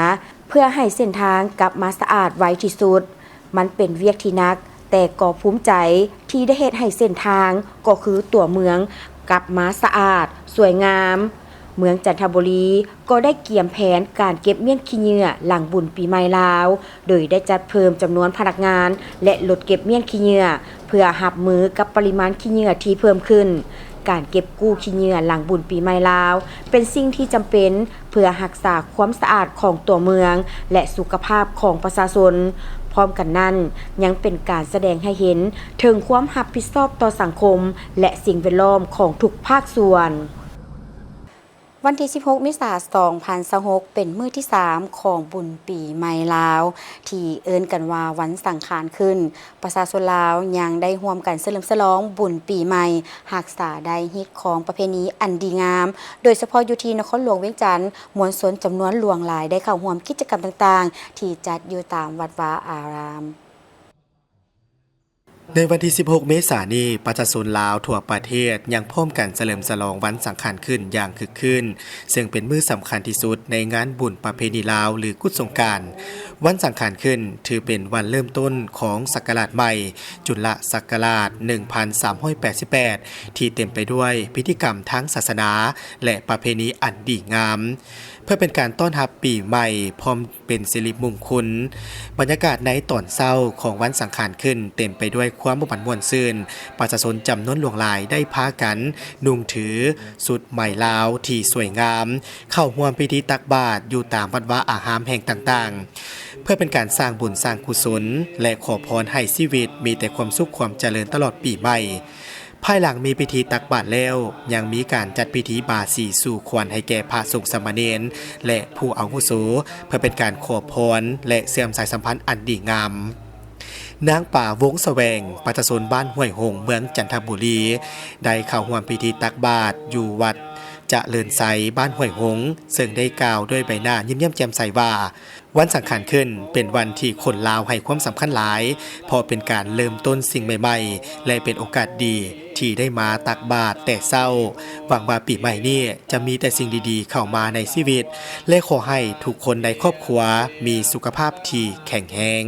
ເພື່ອໃຫ້ເສັ້ນທາງກັບມາສະອາດໄວທີ່ສຸດ. ມັນເປັນວຽກທີ່ໜັກ, ແຕ່ກໍພູມໃຈທີ່ໄດ້ເຮັດໃຫ້ເສັ້ນທາງ ກໍຄືຕົວເມືອງ ກັບມາສະອາດ, ສວຍງາມ. ເມືອງຈັນທະບູລີກໍໄດ້ກຽມແຜນການເກັບມ້ຽນຂີ້ເຫຍື້ອຫຼັງບຸນປີໃໝ່ລາວ, ໂດຍໄດ້ຈັດເພີ່ມຈຳນວນພະນັກງານ ແລະ ລົດເກັບມ້ຽນຂີ້ເຫຍື້ອ ເພື່ອຮັບມືກັບປະລິມານຂີ້ເຫຍື້ອທີ່ເພີ່ມຂຶ້ນ. ການເກັບກູ້ຂີ້ເຫຍື້ອຫຼັງບຸນປີໃໝ່ລາວ ເປັນສິ່ງທີ່ຈຳເປັນເພື່ອຮັກສາຄວາມສະອາດຂອງຕົວເມືອງ ແລະ ສຸຂະພາບຂອງປະຊາຊົນ. ພ້ອມກັນນັ້ນ, ຍັງເປັນການສະແດງໃຫ້ເຫັນເຖິງຄວາມຮັບຜິດຊອບຕໍ່ສັງຄົມ ແລະ ສິ່ງແວດລ້ອມຂອງທຸກພາກສ່ວນ. ວັນທີສິບຫົກ ເມສາ ສອງພັນຊາວຫົກ ເປັນມື້ທີສາມຂອງບຸນປີໃໝ່ລາວ ທີ່ເອີ້ນກັນວ່າວັນສັງຂານຂຶ້ນ. ປະຊາຊົນລາວຍັງໄດ້ຮ່ວມກັນສະເຫຼີມສະຫຼອງບຸນປີໃໝ່, ຮັກສາໄດ້ຮີດຄອງປະເພນີອັນດີງາມ, ໂດຍສະເພາະຢູ່ທີ່ນະຄອນຫຼວງວຽງຈັນ, ມວນຊົນຈຳນວນຫຼວງຫຼາຍໄດ້ເຂົ້າຮ່ວມກິດຈະກຳຕ່າງໆ ທີ່ຈັດຢູ່ຕາມວັດວາອາຣາມ. ໃນວັນທີສິບຫົກ ເມສານີ້, ປະຊາຊົນລາວທົ່ວປະເທດຍັງພ້ອມກັນສະເຫຼີມສະຫຼອງວັນສັງຂານຂຶ້ນຢ່າງຄຶກຄື້ນ, ເຊິ່ງເປັນມື້ສຳຄັນທີ່ສຸດໃນງານບຸນປະເພນີລາວ ຫຼື ກຸດສົງການ. ວັນສັງຂານຂຶ້ນຖືເປັນວັນເລີ່ມຕົ້ນຂອງສັກກະລາດໃໝ່, ຈຸລະສັກກະລາດ ໜຶ່ງພັນສາມຮ້ອຍແປດສິບແປດ ທີ່ເຕັມໄປດ້ວຍພິທີກຳທາງສາສະໜາ ແລະ ປະເພນີອັນດີງາມ. ເພື່ອເປັນການຕ້ອນຮັບປີໃໝ່ ພ້ອມເປັນສິລິມຸງຄຸນ, ບັນຍາກາດໃນຕອນເຊົ້າຂອງວັນສັງຂານຂຶ້ນເຕັມໄປດ້ວຍຄວາມມ່ວນໝັ້ນມ່ວນຊື່ນ. ປະຊາຊົນຈຳນວນຫຼວງຫຼາຍໄດ້ພາກັນນຸ່ງຖືຊຸດໄໝລາວທີ່ສວຍງາມ, ເຂົ້າຮ່ວມພິທີຕັກບາດຢູ່ຕາມວັດວາອາຮາມແຫ່ງຕ່າງໆ, ເພື່ອເປັນການສ້າງບຸນສ້າງກຸສົນ ແລະ ຂໍພອນໃຫ້ຊີວິດມີແຕ່ຄວາມສຸກຄວາມຈະເລີນຕະຫຼອດປີໃໝ່. ພາຍຫຼັງມີພິທີຕັກບາດແລ້ວ, ຍັງມີການຈັດພິທີບາສີສູ່ຂວັນໃຫ້ແກ່ພະສົງສາມະເນນ ແລະ ຜູ້ອາວຸໂສ, ເພື່ອເປັນການຂໍພອນ ແລະ ເຊື່ອມສາຍສຳພັນອັນດີງາມ. ນາງປາ ວົງສະແຫວງ, ປະຊາຊົນບ້ານຫ້ວຍຫົງ, ເມືອງຈັນທະບູລີ, ໄດ້ເຂົ້າຮ່ວມພິທີຕັກບາດຢູ່ວັດຈະເລີນໄຊ, ບ້ານຫ້ວຍຫົງ, ເຊິ່ງໄດ້ກ່າວດ້ວຍໃບໜ້າຍິ້ມແຍ້ມແຈ່ມໃສວ່າ, ວັນສັງຂານຂຶ້ນເປັນວັນທີ່ຄົນລາວໃຫ້ຄວາມສຳຄັນຫຼາຍ, ເພາະເປັນການເລີ່ມຕົ້ນສິ່ງໃໝ່ໆ ແລະ ເປັນໂອກາດດີທີ່ໄດ້ມາຕັກບາດແຕ່ເຊົ້າ. ຫວັງວ່າປີໃໝ່ນີ້ຈະມີແຕ່ສິ່ງດີໆເຂົ້າມາໃນຊີວິດ ແລະ ຂໍໃຫ້ທຸກຄົນໃນຄອບຄົວມີສຸຂະພາບທີ່ແຂງແຮງ.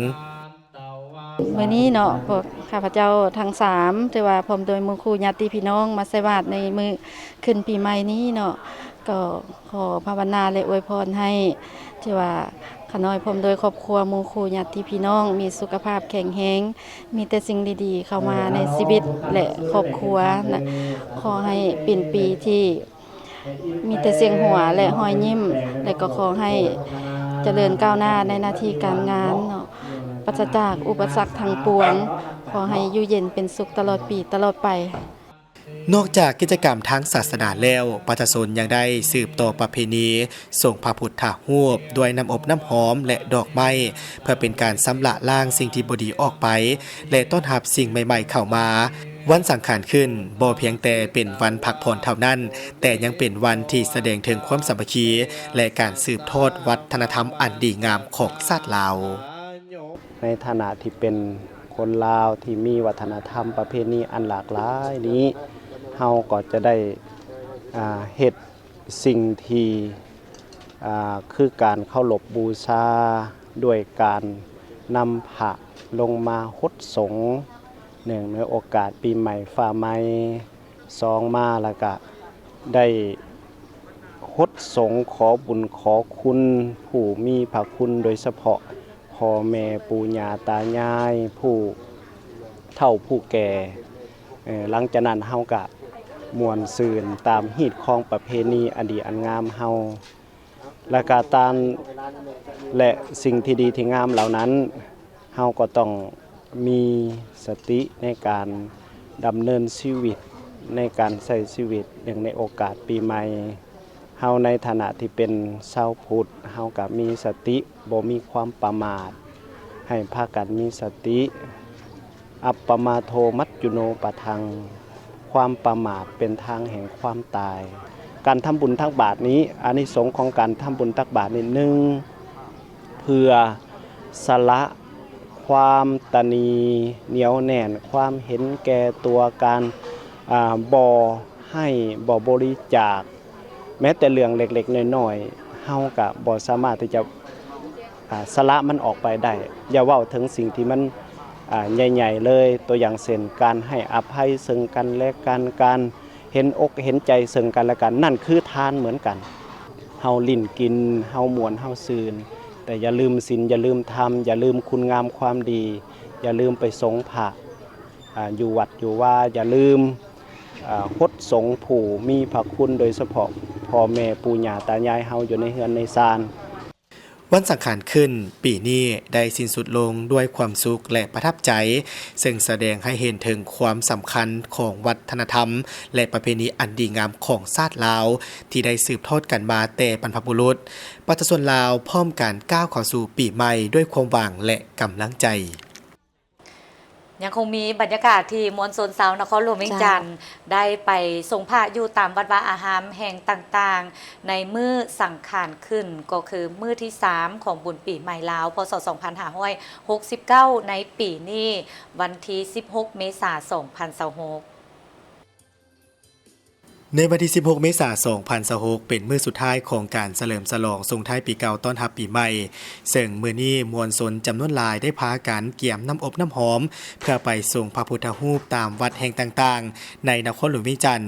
ມື້ນີ້ເນາະ ພວກຂ້າພະເຈົ້າທັງສາມ ຖືວ່າພ້ອມໂດຍໝູ່ຄູ່ຍາດຕິພີ່ນ້ອງມາໃສ່ບາດໃນມື້ຂຶ້ນປີໃໝ່ນີ້ເນາະ ກໍ ຂໍພາວະນາ ແລະ ອວຍພອນໃຫ້ ທີ່ວ່າຂ້ານ້ອຍພ້ອມດ້ວຍຄອບຄົວ ໝູ່ຄູ່ຍາດຕິພີ່ນ້ອງ ມີສຸຂະພາບແຂງແຮງ, ມີແຕ່ສິ່ງດີໆເຂົ້າມາໃນຊີວິດ ແລະ ຄອບຄົວ, ແລະ ຂໍໃຫ້ເປັນປີທີ່ມີແຕ່ສຽງຫົວ ແລະ ຮອຍຍິ້ມ, ແລະ ກໍຂໍໃຫ້ຈະເລີນກ້າວໜ້າໃນໜ້າທີ່ການງານເນາະ, ປາສະຈາກອຸປະສັກທັງປວງ, ຂໍໃຫ້ຢູ່ເຢັນເປັນສຸກຕະຫຼອດປີຕະຫຼອດໄປ. ນອກຈາກກິດຈະກຳທາງສາສະໜາແລ້ວ, ປະຊາຊົນຍັງໄດ້ສືບຕໍ່ປະເພນີສົງພະພຸດທະຮູບດ້ວຍນ້ຳອົບນ້ຳຫອມ ແລະ ດອກໄມ້, ເພື່ອເປັນການຊຳລະລ້າງສິ່ງທີ່ບໍ່ດີອອກໄປ ແລະ ຕ້ອນຮັບສິ່ງໃໝ່ໆເຂົ້າມາ. ວັນສັງຂານຂຶ້ນບໍ່ພຽງແຕ່ເປັນວັນພັກຜ່ອນເທົ່ານັ້ນ, ແຕ່ຍັງເປັນວັນທີ່ສະແດງເຖິງຄວາມສາມັກຄີ ແລະ ການສືບທອດວັດທະນະທຳອັນດີງາມຂອງຊາດລາວ. ໃນຖານະທີ່ເປັນ ຄົນລາວທີ່ມີວັດທະນະທຳປະເພນີອັນຫຼາກຫຼາຍນີ້, ເຮົາກໍຈະໄດ້ ອ່າ ເຮັດ ສິ່ງທີ່ ອ່າ ຄືການເຄົາລົບບູຊາ ດ້ວຍການນຳພະລົງມາຫົດສົງ ເນື່ອງໃນໂອກາດປີໃໝ່ຟ້າໃໝ່. ສອງມາ ແລ້ວກະໄດ້ຫົດສົງຂໍບຸນຂໍຄຸນຜູ້ມີພະຄຸນ ໂດຍສະເພາະພໍ່ແມ່ປູ່ຍ່າຕາຍາຍ ຜູ້ເຖົ້າຜູ້ແກ່. ເອີ ຫຼັງຈາກນັ້ນເຮົາກະມ່ວນຊື່ນຕາມຮີດຄອງປະເພນີອັນດີອັນງາມເຮົາ ແລະກະຕາມ ແລະສິ່ງທີ່ດີທີ່ງາມເຫຼົ່ານັ້ນ ເຮົາກໍຕ້ອງມີສະຕິໃນການດຳເນີນຊີວິດ ໃນການໃຊ້ຊີວິດ. ເນື່ອງໃນໂອກາດປີໃໝ່ ເຮົາໃນຖານະທີ່ເປັນຊາວພຸດ ເຮົາກະມີສະຕິ ບໍ່ມີຄວາມປະໝາດ ໃຫ້ພາກັນມີສະຕິ. ອັບປະມາໂທ ມັດຈຸໂນປະທັງ, ຄວາມປະໝາດເປັນທາງແຫ່ງຄວາມຕາຍ. ການທຳບຸນຕັກບາດນີ້ ອານິສົງຂອງການທຳບຸນຕັກບາດນີ້ ໜຶ່ງ ເພື່ອສະຫຼະຄວາມຕະໜີໜຽວແໜ້ນ, ຄວາມເຫັນແກ່ຕົວ, ການ ອາ ບໍ່ໃຫ້, ບໍ່ບໍລິຈາກ. ແມ້ແຕ່ເລື່ອງເລັກໆນ້ອຍໆ ເຮົາກະບໍ່ສາມາດທີ່ຈະ ອາ ສະຫຼະມັນອອກໄປໄດ້. ຢ່າເວົ້າເຖິງສິ່ງທີ່ມັນ ອາ ໃຫຍ່ໆເລີຍ. ຕົວຢ່າງເຊັ່ນ ການໃຫ້ອະໄພເຊິ່ງກັນແລະກັນ, ການເຫັນອົກເຫັນໃຈເຊິ່ງກັນແລະກັນ, ນັ້ນຄືທານເໝືອນກັນ. ເຮົາຫຼິ້ນກິນ, ເຮົາມ່ວນ, ເຮົາຊື່ນ, ແຕ່ຢ່າລືມສິນ, ຢ່າລືມທຳ, ຢ່າລືມຄຸນງາມຄວາມດີ, ຢ່າລືມໄປສົງພະ ອາ ຢູ່ວັດຢູ່ວາ, ຢ່າລືມ ອາ ຫົດສົງຜູ້ມີພະຄຸນ, ໂດຍສະເພາະພໍ່ແມ່ປູ່ຍ່າຕາຍາຍເຮົາຢູ່ໃນເຮືອນໃນຊານ. ວັນສັງຂານຂຶ້ນປີນີ້ໄດ້ສິ້ນສຸດລົງດ້ວຍຄວາມສຸກ ແລະ ປະທັບໃຈ, ເຊິ່ງສະແດງໃຫ້ເຫັນເຖິງຄວາມສຳຄັນຂອງວັດທະນະທຳ ແລະ ປະເພນີອັນດີງາມຂອງຊາດລາວ ທີ່ໄດ້ສືບທອດກັນມາແຕ່ບັນພະບຸລຸດ. ປະຊາຊົນລາວພ້ອມກັນກ້າວເຂົ້າສູ່ປີໃໝ່ດ້ວຍຄວາມຫວັງ ແລະ ກຳລັງໃຈ. ຍັງຄົງມີບັນຍາກາດທີ່ມວນຊົນຊາວນະຄອນຫຼວງວຽງຈັນ ເຈົ້າ ໄດ້ໄປສົງພະຢູ່ຕາມວັດວາອາຮາມແຫ່ງຕ່າງໆ ໃນມື້ສັງຂານຂຶ້ນ ກໍຄືມື້ທີສາມຂອງບຸນປີໃໝ່ລາວ ພ.ສ. ສອງພັນຫ້າຮ້ອຍຫົກສິບເກົ້າ ໃນປີນີ້ ວັນທີສິບຫົກ ເມສາ ສອງພັນຊາວຫົກ. ໃນວັນທີສິບຫົກ ເມສາ ສອງພັນຊາວຫົກ ເປັນມື້ສຸດທ້າຍຂອງການສະເຫຼີມສະຫຼອງສົ່ງທ້າຍປີເກົ່າຕ້ອນຮັບປີໃໝ່, ເຊິ່ງມື້ນີ້ມວນຊົນຈຳນວນຫຼາຍໄດ້ພາກັນກຽມນ້ຳອົບນ້ຳຫອມ ເພື່ອໄປສົງພະພຸດທະຮູບຕາມວັດແຫ່ງຕ່າງໆ ໃນນະຄອນຫຼວງວຽງຈັນ,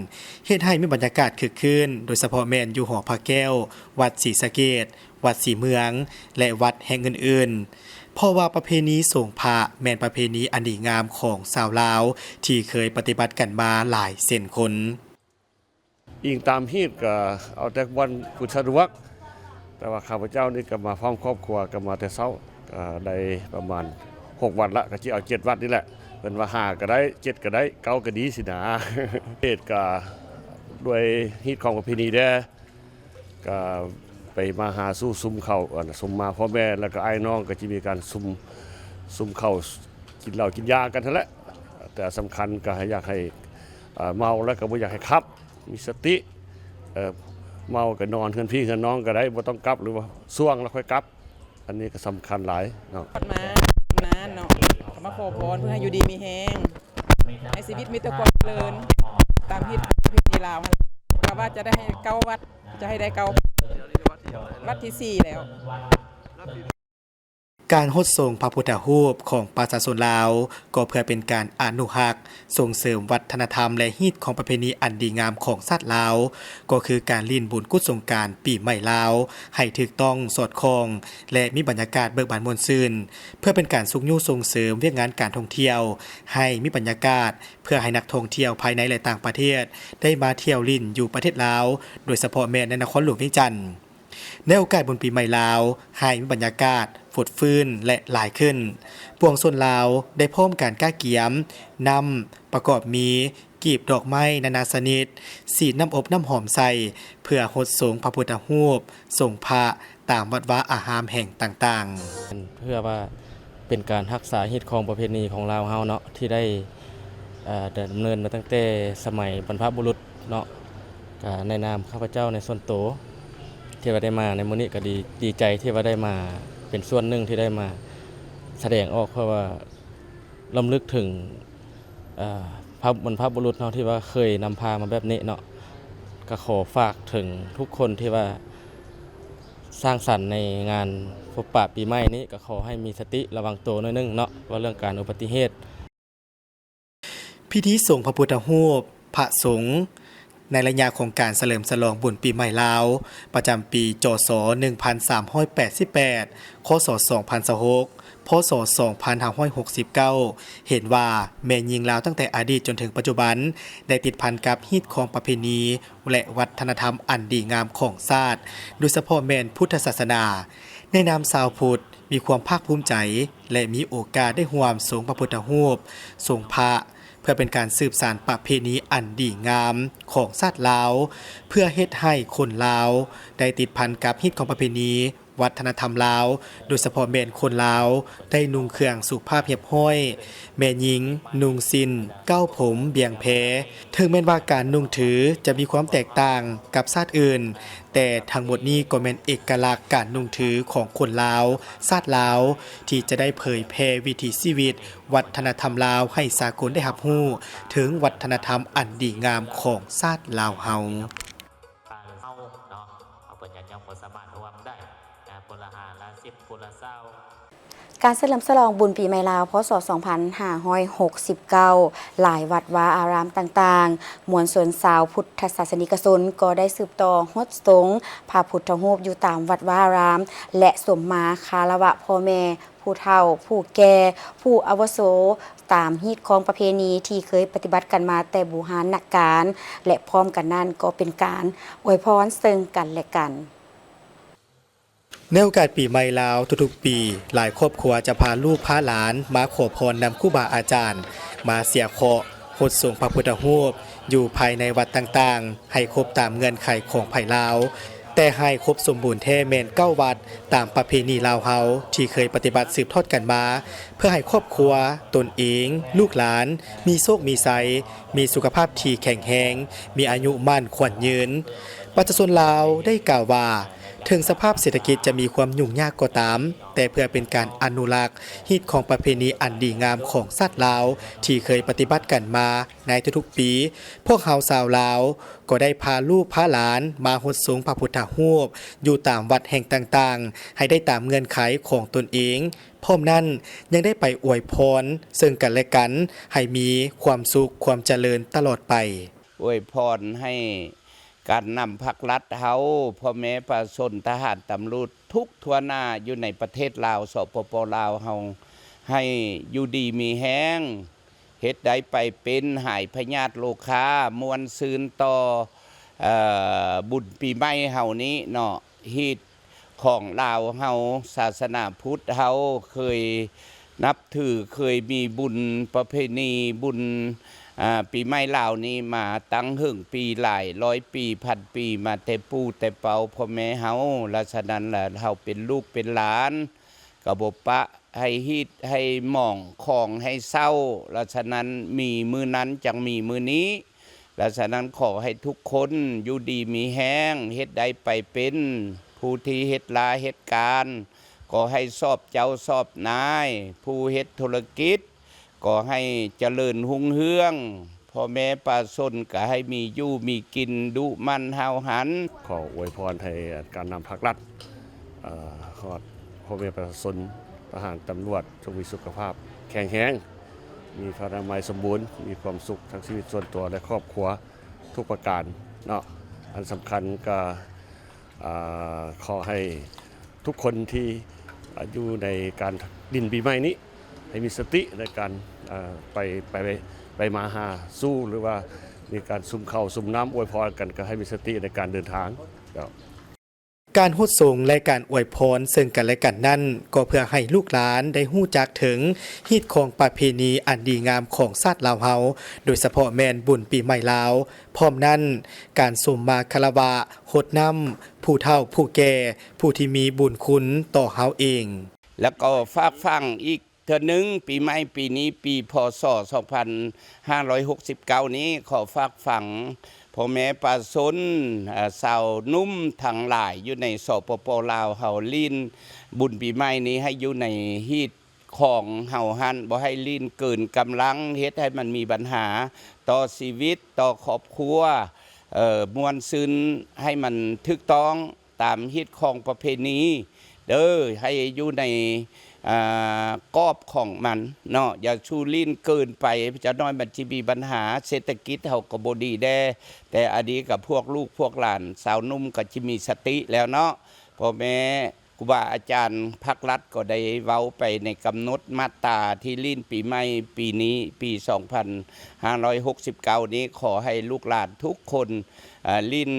ເຮັດໃຫ້ມີບັນຍາກາດຄຶກຄື້ນ, ໂດຍສະເພາະແມ່ນຢູ່ຫໍພະແກ້ວ, ວັດສີສະເກດ, ວັດສີເມືອງ ແລະ ວັດແຫ່ງອື່ນໆ, ເພາະວ່າປະເພນີສົງພະແມ່ນປະເພນີອັນດີງາມຂອງຊາວລາວ ທີ່ເຄີຍປະຕິບັດກັນມາຫຼາຍເຊັ່ນຄົນ. ອີງຕາມຮີດກໍເອົາແຕ່ວັນພຸດສະດວກ, ແຕ່ວ່າຂ້າພະເຈົ້ານີ້ກໍມາພ້ອມຄອບຄົວ, ກໍມາແຕ່ເຊົ້າ, ກໍໄດ້ປະມານຫົກວັດລະ, ກໍຊິເອົາເຈັດວັດນີ້ແຫຼະ. ເພິ່ນວ່າຫ້າກໍໄດ້, ເຈັດກໍໄດ້, ເກົ້າກໍດີຊີ້ນາ. ເຮັດກໍດ້ວຍຮີດຄອງປະເພນີແດ່. ກໍໄປມາຫາສູ່ຊຸມເຂົ້າ, ອັນ ຊຸມມາພໍ່ແມ່ ແລ້ວກໍອ້າຍນ້ອງ ກໍຈະມີການຊຸມ, ຊຸມເຂົ້າ ກິນເຫຼົ້າກິນຢາກັນຫັ້ນແຫຼະ. ແຕ່ສຳຄັນກໍໃຫ້, ຢາກໃຫ້, ເອີ, ເມົາແລ້ວກໍບໍ່ຢາກໃຫ້ຂັບ, ມີສະຕິ. ເອີ, ເມົາກໍນອນເຮືອນພີ່ເຮືອນນ້ອງກໍໄດ້, ບໍ່ຕ້ອງກັບ ຫຼືວ່າຊ່ວງແລ້ວຄ່ອຍກັບ. ອັນນີ້ກໍສຳຄັນຫຼາຍເນາະ. ມານານເນາະ, ກໍມາຂໍພອນເພື່ອໃຫ້ຢູ່ດີມີແຮງ, ໃຫ້ຊີວິດມີແຕ່ຄວາມຈະເລີນ, ຕາມຮີດປະເພນີລາວຫັ້ນ. ກໍວ່າຈະໄດ້ໃຫ້ເກົ້າວັດ, ຈະໃຫ້ໄດ້ເກົ້າວັດ, ວັດທີສີ່ແລ້ວ. ການຫົດສົງພະພຸດທະຮູບຂອງປະຊາຊົນລາວ ກໍເພື່ອເປັນການອະນຸຮັກ, ສົ່ງເສີມວັດທະນະທຳ ແລະ ຮີດຄອງປະເພນີອັນດີງາມຂອງຊາດລາວ, ກໍຄືການຫຼິ້ນບຸນກຸດສົງການປີໃໝ່ລາວ ໃຫ້ຖືກຕ້ອງສອດຄ່ອງ ແລະ ມີບັນຍາກາດເບີກບານມ່ວນຊື່ນ, ເພື່ອເປັນການຊຸກຍູ້ສົ່ງເສີມວຽກງານການທ່ອງທ່ຽວ ໃຫ້ມີບັນຍາກາດ ເພື່ອໃຫ້ນັກທ່ອງທ່ຽວພາຍໃນ ແລະ ຕ່າງປະເທດ ໄດ້ມາທ່ຽວຫຼິ້ນຢູ່ປະເທດລາວ, ໂດຍສະເພາະແມ່ນໃນນະຄອນຫຼວງວຽງຈັນ. ໃນໂອກາດບຸນປີໃໝ່ລາວ ໃຫ້ມີບັນຍາກາດຟົດຟື້ນ ແລະ ຫຼາຍຂຶ້ນ, ປວງຊົນລາວໄດ້ພ້ອມກັນກະກຽມນ້ຳ ປະກອບມີ ກີບດອກໄມ້ນານາຊະນິດ, ສີດນ້ຳອົບນ້ຳຫອມໃສ່ ເພື່ອຫົດສົງພະພຸດທະຮູບ, ສົງພະ ຕາມວັດວາອາຮາມແຫ່ງຕ່າງໆ. ເພື່ອວ່າເປັນການຮັກສາຮີດຄອງປະເພນີຂອງລາວເຮົາເນາະ ທີ່ໄດ້ ເອີ ດຳເນີນມາຕັ້ງແຕ່ສະໄໝບັນພະບຸລຸດເນາະ. ກະໃນນາມຂ້າພະເຈົ້າໃນສ່ວນໂຕ ທີ່ວ່າໄດ້ມາໃນມື້ນີ້ ກະດີ, ດີໃຈທີ່ວ່າໄດ້ມາເປັນສ່ວນໜຶ່ງ ທີ່ໄດ້ມາສະແດງອອກ ເພື່ອວ່າລຳລຶກເຖິງ ເອີ ພະ ບັນພະບຸລຸດເຮົາທີ່ວ່າເຄີຍນຳພາມາແບບນີ້ເນາະ, ກໍຂໍຝາກເຖິງທຸກຄົນທີ່ວ່າສ້າງສັນໃນງານພົບປະປີໃໝ່ນີ້ ກໍຂໍໃຫ້ມີສະຕິລະວັງໂຕໜ້ອຍໜຶ່ງເນາະ ເວົ້າເລື່ອງການອຸບັດຕິເຫດ. ພິທີສົງພະພຸດທະຮູບພະສົງ ໃນໄລຍະຂອງການສະເຫຼີມສະຫຼອງບຸນປີໃໝ່ລາວ ປະຈຳປີ ຈສ ໜຶ່ງພັນສາມຮ້ອຍແປດສິບແປດ ຄສ ສອງພັນຊາວຫົກ ພສ ສອງພັນຫ້າຮ້ອຍຫົກສິບເກົ້າ ເຫັນວ່າແມ່ຍິງລາວຕັ້ງແຕ່ອະດີດຈົນເຖິງປັດຈຸບັນ ໄດ້ຕິດພັນກັບຮີດຄອງປະເພນີ ແລະ ວັດທະນະທຳອັນດີງາມຂອງຊາດ, ໂດຍສະເພາະແມ່ນພຸດທະສາສະໜາ. ໃນນາມຊາວພຸດ ມີຄວາມພາກພູມໃຈ ແລະ ມີໂອກາດໄດ້ຮ່ວມສົງພະພຸດທະຮູບ, ສົງພະ ເພື່ອເປັນການສືບສານປະເພນີອັນດີງາມຂອງຊາດລາວ, ເພື່ອເຮັດໃຫ້ຄົນລາວໄດ້ຕິດພັນກັບຮີດຄອງປະເພນີ ວັດທະນະທຳລາວ, ໂດຍສະເພາະແມ່ນຄົນລາວໄດ້ນຸ່ງເຄື່ອງສຸພາບຮຽບຮ້ອຍ, ແມ່ຍິງນຸ່ງສິ້ນ, ເກົ້າຜົມ, ບຽງແພ. ເຖິງແມ່ນວ່າການນຸ່ງຖືຈະມີຄວາມແຕກຕ່າງກັບຊາດອື່ນ, ແຕ່ທັງໝົດນີ້ກໍແມ່ນເອກະລັກການນຸ່ງຖືຂອງຄົນລາວ, ຊາດລາວ ທີ່ຈະໄດ້ເຜີຍແຜ່ວິຖີຊີວິດ, ວັດທະນະທຳລາວໃຫ້ສາກົນໄດ້ຮັບຮູ້ເຖິງວັດທະນະທຳອັນດີງາມຂອງຊາດລາວເຮົາ. ປານເຮົາເນາະ ເຮົາເພິ່ນຍາດໂຍມກໍສາມາດຮ່ວມໄດ້ນະ ຄົນລະຫ້າລະສິບ ຄົນລະຊາວ. ການສະເຫຼີມສະຫຼອງບຸນປີໃໝ່ລາວ ພສ ສອງພັນຫ້າຮ້ອຍຫົກສິບເກົ້າ ຫຼາຍວັດວາອາຣາມຕ່າງໆ ມວນຊົນຊາວພຸດທະສາສະນິກະຊົນກໍໄດ້ສືບຕໍ່ຫົດສົງພະພຸດທະຮູບຢູ່ຕາມວັດວາອາຣາມ ແລະ ສົມມາຄາລະວະພໍ່ແມ່ ຜູ້ເຖົ້າ, ຜູ້ແກ່, ຜູ້ອາວຸໂສ ຕາມຮີດຄອງປະເພນີທີ່ເຄີຍປະຕິບັດກັນມາແຕ່ບູຮານນະການ ແລະ ພ້ອມກັນນັ້ນກໍເປັນການອວຍພອນເຊິ່ງກັນແລະກັນ. ໃນໂອກາດປີໃໝ່ລາວທຸກໆປີ, ຫຼາຍຄອບຄົວຈະພາລູກພາຫຼານມາຂໍພອນນຳຄູບາອາຈານ, ມາເສຍເຄາະ, ຫົດສົງພະພຸດທະຮູບຢູ່ພາຍໃນວັດຕ່າງໆ ໃຫ້ຄົບຕາມເງື່ອນໄຂຂອງໃຜລາວ, ແຕ່ໃຫ້ຄົບສົມບູນແທ້ແມ່ນເກົ້າວັດ ຕາມປະເພນີລາວເຮົາທີ່ເຄີຍປະຕິບັດສືບທອດກັນມາ ເພື່ອໃຫ້ຄອບຄົວ, ຕົນເອງ, ລູກຫຼານ ມີໂຊກມີໄຊ, ມີສຸຂະພາບທີ່ແຂງແຮງ, ມີອາຍຸໝັ້ນຂວັນຍືນ. ປະຊາຊົນລາວໄດ້ກ່າວວ່າ ເຖິງສະພາບເສດຖະກິດຈະມີຄວາມຫຍຸ້ງຍາກກໍຕາມ, ແຕ່ເພື່ອເປັນການອະນຸລັກຮີດຄອງປະເພນີອັນດີງາມຂອງຊາດລາວທີ່ເຄີຍປະຕິບັດກັນມາໃນທຸກໆປີ, ພວກເຮົາຊາວລາວກໍໄດ້ພາລູກພາຫຼານມາຫົດສົງພະພຸດທະຮູບຢູ່ຕາມວັດແຫ່ງຕ່າງໆ ໃຫ້ໄດ້ຕາມເງື່ອນໄຂຂອງຕົນເອງ. ພ້ອມນັ້ນຍັງໄດ້ໄປອວຍພອນເຊິ່ງກັນແລະກັນ ໃຫ້ມີຄວາມສຸກຄວາມຈະເລີນຕະຫຼອດໄປ. ອວຍພອນໃຫ້ ການນຳພັກລັດເຮົາ, ພໍ່ແມ່ປະຊາຊົນ, ທະຫານ, ຕຳຫຼວດ ທຸກທົ່ວໜ້າຢູ່ໃນປະເທດລາວ, ສປປ ລາວເຮົາ ໃຫ້ຢູ່ດີມີແຮງ, ເຮັດໄດ້ໄປເປັນ, ຫາຍພະຍາດໂລຄາ, ມ່ວນຊື່ນຕໍ່ ເອີ ບຸນປີໃໝ່ເຮົານີ້ເນາະ. ຮີດ ຂອງລາວເຮົາ, ສາສະໜາພຸດເຮົາເຄີຍນັບຖື, ເຄີຍມີບຸນປະເພນີ, ບຸນ ອາ ປີໃໝ່ລາວນີ້ມາຕັ້ງເຫິງປີ, ຫຼາຍຮ້ອຍປີ, ພັນປີ, ມາແຕ່ປູ່ແຕ່ເປົ່າພໍ່ແມ່ເຮົາ. ລະສະນັ້ນລະ ເຮົາເປັນລູກເປັນຫຼານ ກໍບໍ່ປະໃຫ້ຮີດໃຫ້ໝອງ, ຂອງໃຫ້ເຊົ່າ. ລະສະນັ້ນ ມີມື້ນັ້ນຈັ່ງມີມື້ນີ້. ລະສະນັ້ນ ຂໍໃຫ້ທຸກຄົນຢູ່ດີມີແຮງ, ເຮັດໄດ້ໄປເປັນ, ຜູ້ທີ່ເຮັດລາເຮັດການ ກໍໃຫ້ຊອບເຈົ້າຊອບນາຍ, ຜູ້ເຮັດທຸລະກິດ ກໍໃຫ້ຈະເລີນຮຸ່ງເຮືອງ, ພໍ່ແມ່ປະຊາຊົນກໍໃຫ້ມີຢູ່ມີກິນດຸໝັ່ນຫ້າວຫັນ. ຂໍອວຍພອນໃຫ້ການນຳພັກລັດ ເອີ ຮອດພໍ່ແມ່ປະຊາຊົນ, ທະຫານ, ຕຳຫຼວດ ຈົ່ງມີສຸຂະພາບແຂງແຮງ, ມີພະລານາໄມສົມບູນ, ມີຄວາມສຸກທັງຊີວິດສ່ວນຕົວ ແລະ ຄອບຄົວທຸກປະການເນາະ. ອັນສຳຄັນກໍ ອາ ຂໍໃຫ້ທຸກຄົນທີ່ ອາ ຢູ່ໃນການຫຼິ້ນປີໃໝ່ນີ້ ໃຫ້ມີສະຕິໃນການ ອາ ໄປ ໄປ ໄປມາຫາສູ່ ຫຼືວ່າມີການສຸມເຂົ້າສຸມນ້ຳອວຍພອນກັນ ກໍໃຫ້ມີສະຕິໃນການເດີນທາງ. ເຈົ້າ. ການຫົດສົງ ແລະ ການອວຍພອນເຊິ່ງກັນແລະກັນນັ້ນ ກໍເພື່ອໃຫ້ລູກຫຼານໄດ້ຮູ້ຈັກເຖິງຮີດຄອງປະເພນີອັນດີງາມຂອງຊາດລາວເຮົາ, ໂດຍສະເພາະແມ່ນບຸນປີໃໝ່ລາວ. ພ້ອມນັ້ນ, ການສົມມາຄາລະວະ, ຫົດນ້ຳຜູ້ເຖົ້າຜູ້ແກ່, ຜູ້ທີ່ມີບຸນຄຸນຕໍ່ເຮົາເອງ. ແລ້ວກໍຝາກຝັງອີກເທື່ອໜຶ່ງ, ປີໃໝ່ປີນີ້ ປີ ພ.ສ. ສອງພັນຫ້າຮ້ອຍຫົກສິບເກົ້ານີ້ ຂໍຝາກຝັງພໍ່ແມ່ປະຊາຊົນ, ເອີ ຊາວໜຸ່ມທັງຫຼາຍຢູ່ໃນ ສປປ ລາວເຮົາ ຫຼິ້ນບຸນປີໃໝ່ນີ້ໃຫ້ຢູ່ໃນຮີດຂອງເຮົາຫັ້ນ, ບໍ່ໃຫ້ຫຼິ້ນເກີນກຳລັງ, ເຮັດໃຫ້ມັນມີບັນຫາຕໍ່ຊີວິດ, ຕໍ່ຄອບຄົວ, ເອີ ມ່ວນຊື່ນໃຫ້ມັນຖືກຕ້ອງຕາມຮີດຄອງປະເພນີເດີ ໃຫ້ຢູ່ໃນ ອ່າ ກອບຂອງມັນເນາະ ຢ່າສູ່ຫຼິ້ນເກີນໄປ ຈັກໜ້ອຍມັນຊິມີບັນຫາ ເສດຖະກິດເຮົາກໍບໍ່ດີແດ່ ແຕ່ອັນນີ້ກໍພວກລູກພວກຫຼານ ຊາວໜຸ່ມກໍຊິມີສະຕິແລ້ວເນາະ ພໍ່ແມ່ ຄູບາອາຈານພາກລັດກໍໄດ້ເວົ້າໄປໃນກຳນົດມາດຕາທີ່ຫຼິ້ນປີໃໝ່ປີນີ້ ປີສອງພັນຫ້າຮ້ອຍຫົກສິບເກົ້ານີ້ ຂໍໃຫ້ລູກຫຼານທຸກຄົນ ເອີ ຫຼິ້ນ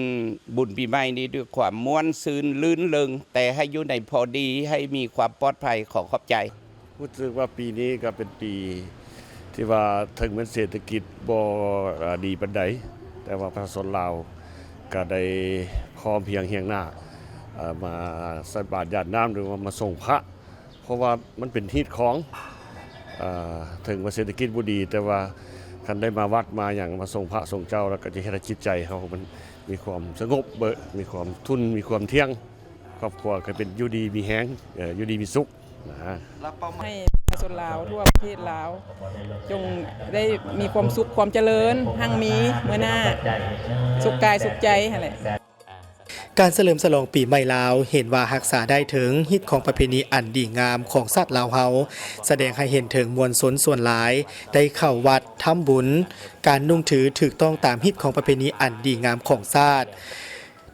ບຸນປີໃໝ່ນີ້ດ້ວຍຄວາມມ່ວນຊື່ນລື່ນເລິງ ແຕ່ໃຫ້ຢູ່ໃນພໍດີ ໃຫ້ມີຄວາມປອດໄພ. ຂໍຂອບໃຈ. ຮູ້ສຶກວ່າປີນີ້ກໍເປັນປີທີ່ວ່າເຖິງແມ່ນເສດຖະກິດບໍ່ ເອີ ດີປານໃດ ແຕ່ວ່າປະຊາຊົນລາວກໍໄດ້ພ້ອມພຽງຮຽງໜ້າ ເອີ ມາໃສ່ບາດຢາດນ້ຳ ຫຼືວ່າມາສົງພະ ເພາະວ່າມັນເປັນຮີດຄອງ ເອີ ເຖິງວ່າເສດຖະກິດບໍ່ດີ ແຕ່ວ່າຄັນໄດ້ມາວັດມາຫຍັງ ມາສົງພະສົງເຈົ້າ ແລ້ວກໍຈະເຮັດໃຫ້ຈິດໃຈເຮົາມັນມີຄວາມສະຫງົບ ມີຄວາມທຸ່ນ ມີຄວາມທ່ຽງ ຄອບຄົວກໍເປັນຢູ່ດີມີແຮງ ເອີ ຢູ່ດີມີສຸກນະ. ໃຫ້ປະຊາຊົນລາວທົ່ວປະເທດລາວ ຈົ່ງໄດ້ມີຄວາມສຸກຄວາມຈະເລີນຮັ່ງມີເມືອໜ້າ ສຸກກາຍສຸກໃຈຫັ້ນແຫຼະ. ການສະເຫຼີມສະຫຼອງປີໃໝ່ລາວ ເຫັນວ່າຮັກສາໄດ້ເຖິງຮີດຄອງປະເພນີອັນດີງາມຂອງຊາດລາວເຮົາ, ສະແດງໃຫ້ເຫັນເຖິງມວນຊົນສ່ວນຫຼາຍໄດ້ເຂົ້າວັດທຳບຸນ, ການນຸ່ງຖືຖືກຕ້ອງຕາມຮີດຄອງປະເພນີອັນດີງາມຂອງຊາດ.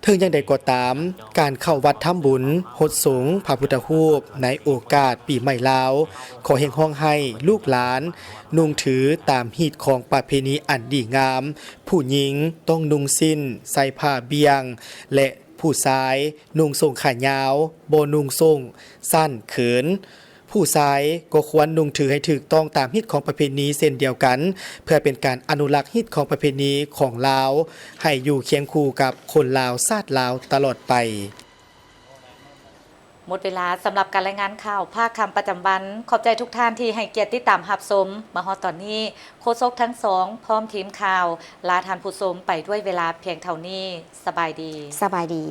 ເຖິງຢ່າງໃດກໍຕາມ, ການເຂົ້າວັດທຳບຸນ, ຫົດສົງພະພຸດທະຮູບໃນໂອກາດປີໃໝ່ລາວ, ຂໍຮຽກຮ້ອງໃຫ້ລູກຫຼານນຸ່ງຖືຕາມຮີດຄອງປະເພນີອັນດີງາມ, ຜູ້ຍິງຕ້ອງນຸ່ງສິ້ນ, ໃສ່ຜ້າບ່ຽງ ແລະ ຜູ້ຊາຍນຸ່ງໂສ້ງຂາຍາວ, ບໍ່ນຸ່ງໂສ້ງສັ້ນເຂີນ. ຜູ້ຊາຍກໍຄວນນຸ່ງຖືໃຫ້ຖືກຕ້ອງຕາມຮີດຄອງປະເພນີເຊັ່ນດຽວກັນ, ເພື່ອເປັນການອະນຸລັກຮີດຄອງປະເພນີຂອງລາວໃຫ້ຢູ່ຄຽງຄູ່ກັບຄົນລາວຊາດລາວຕະຫຼອດໄປ. ໝົດເວລາສຳລັບການລາຍງານຂ່າວພາກຄ່ຳປະຈຳວັນ. ຂອບໃຈທຸກທ່ານທີ່ໃຫ້ກຽດຕິດຕາມຮັບຊົມ. ມາຮອດຕອນນີ້, ໂຄສົກທັງສອງ ພ້ອມທີມຂ່າວ ລາທ່ານຜູ້ຊົມໄປດ້ວຍເວລາພຽງເທົ່ານີ້. ສະບາຍດີ. ສະບາຍດີ.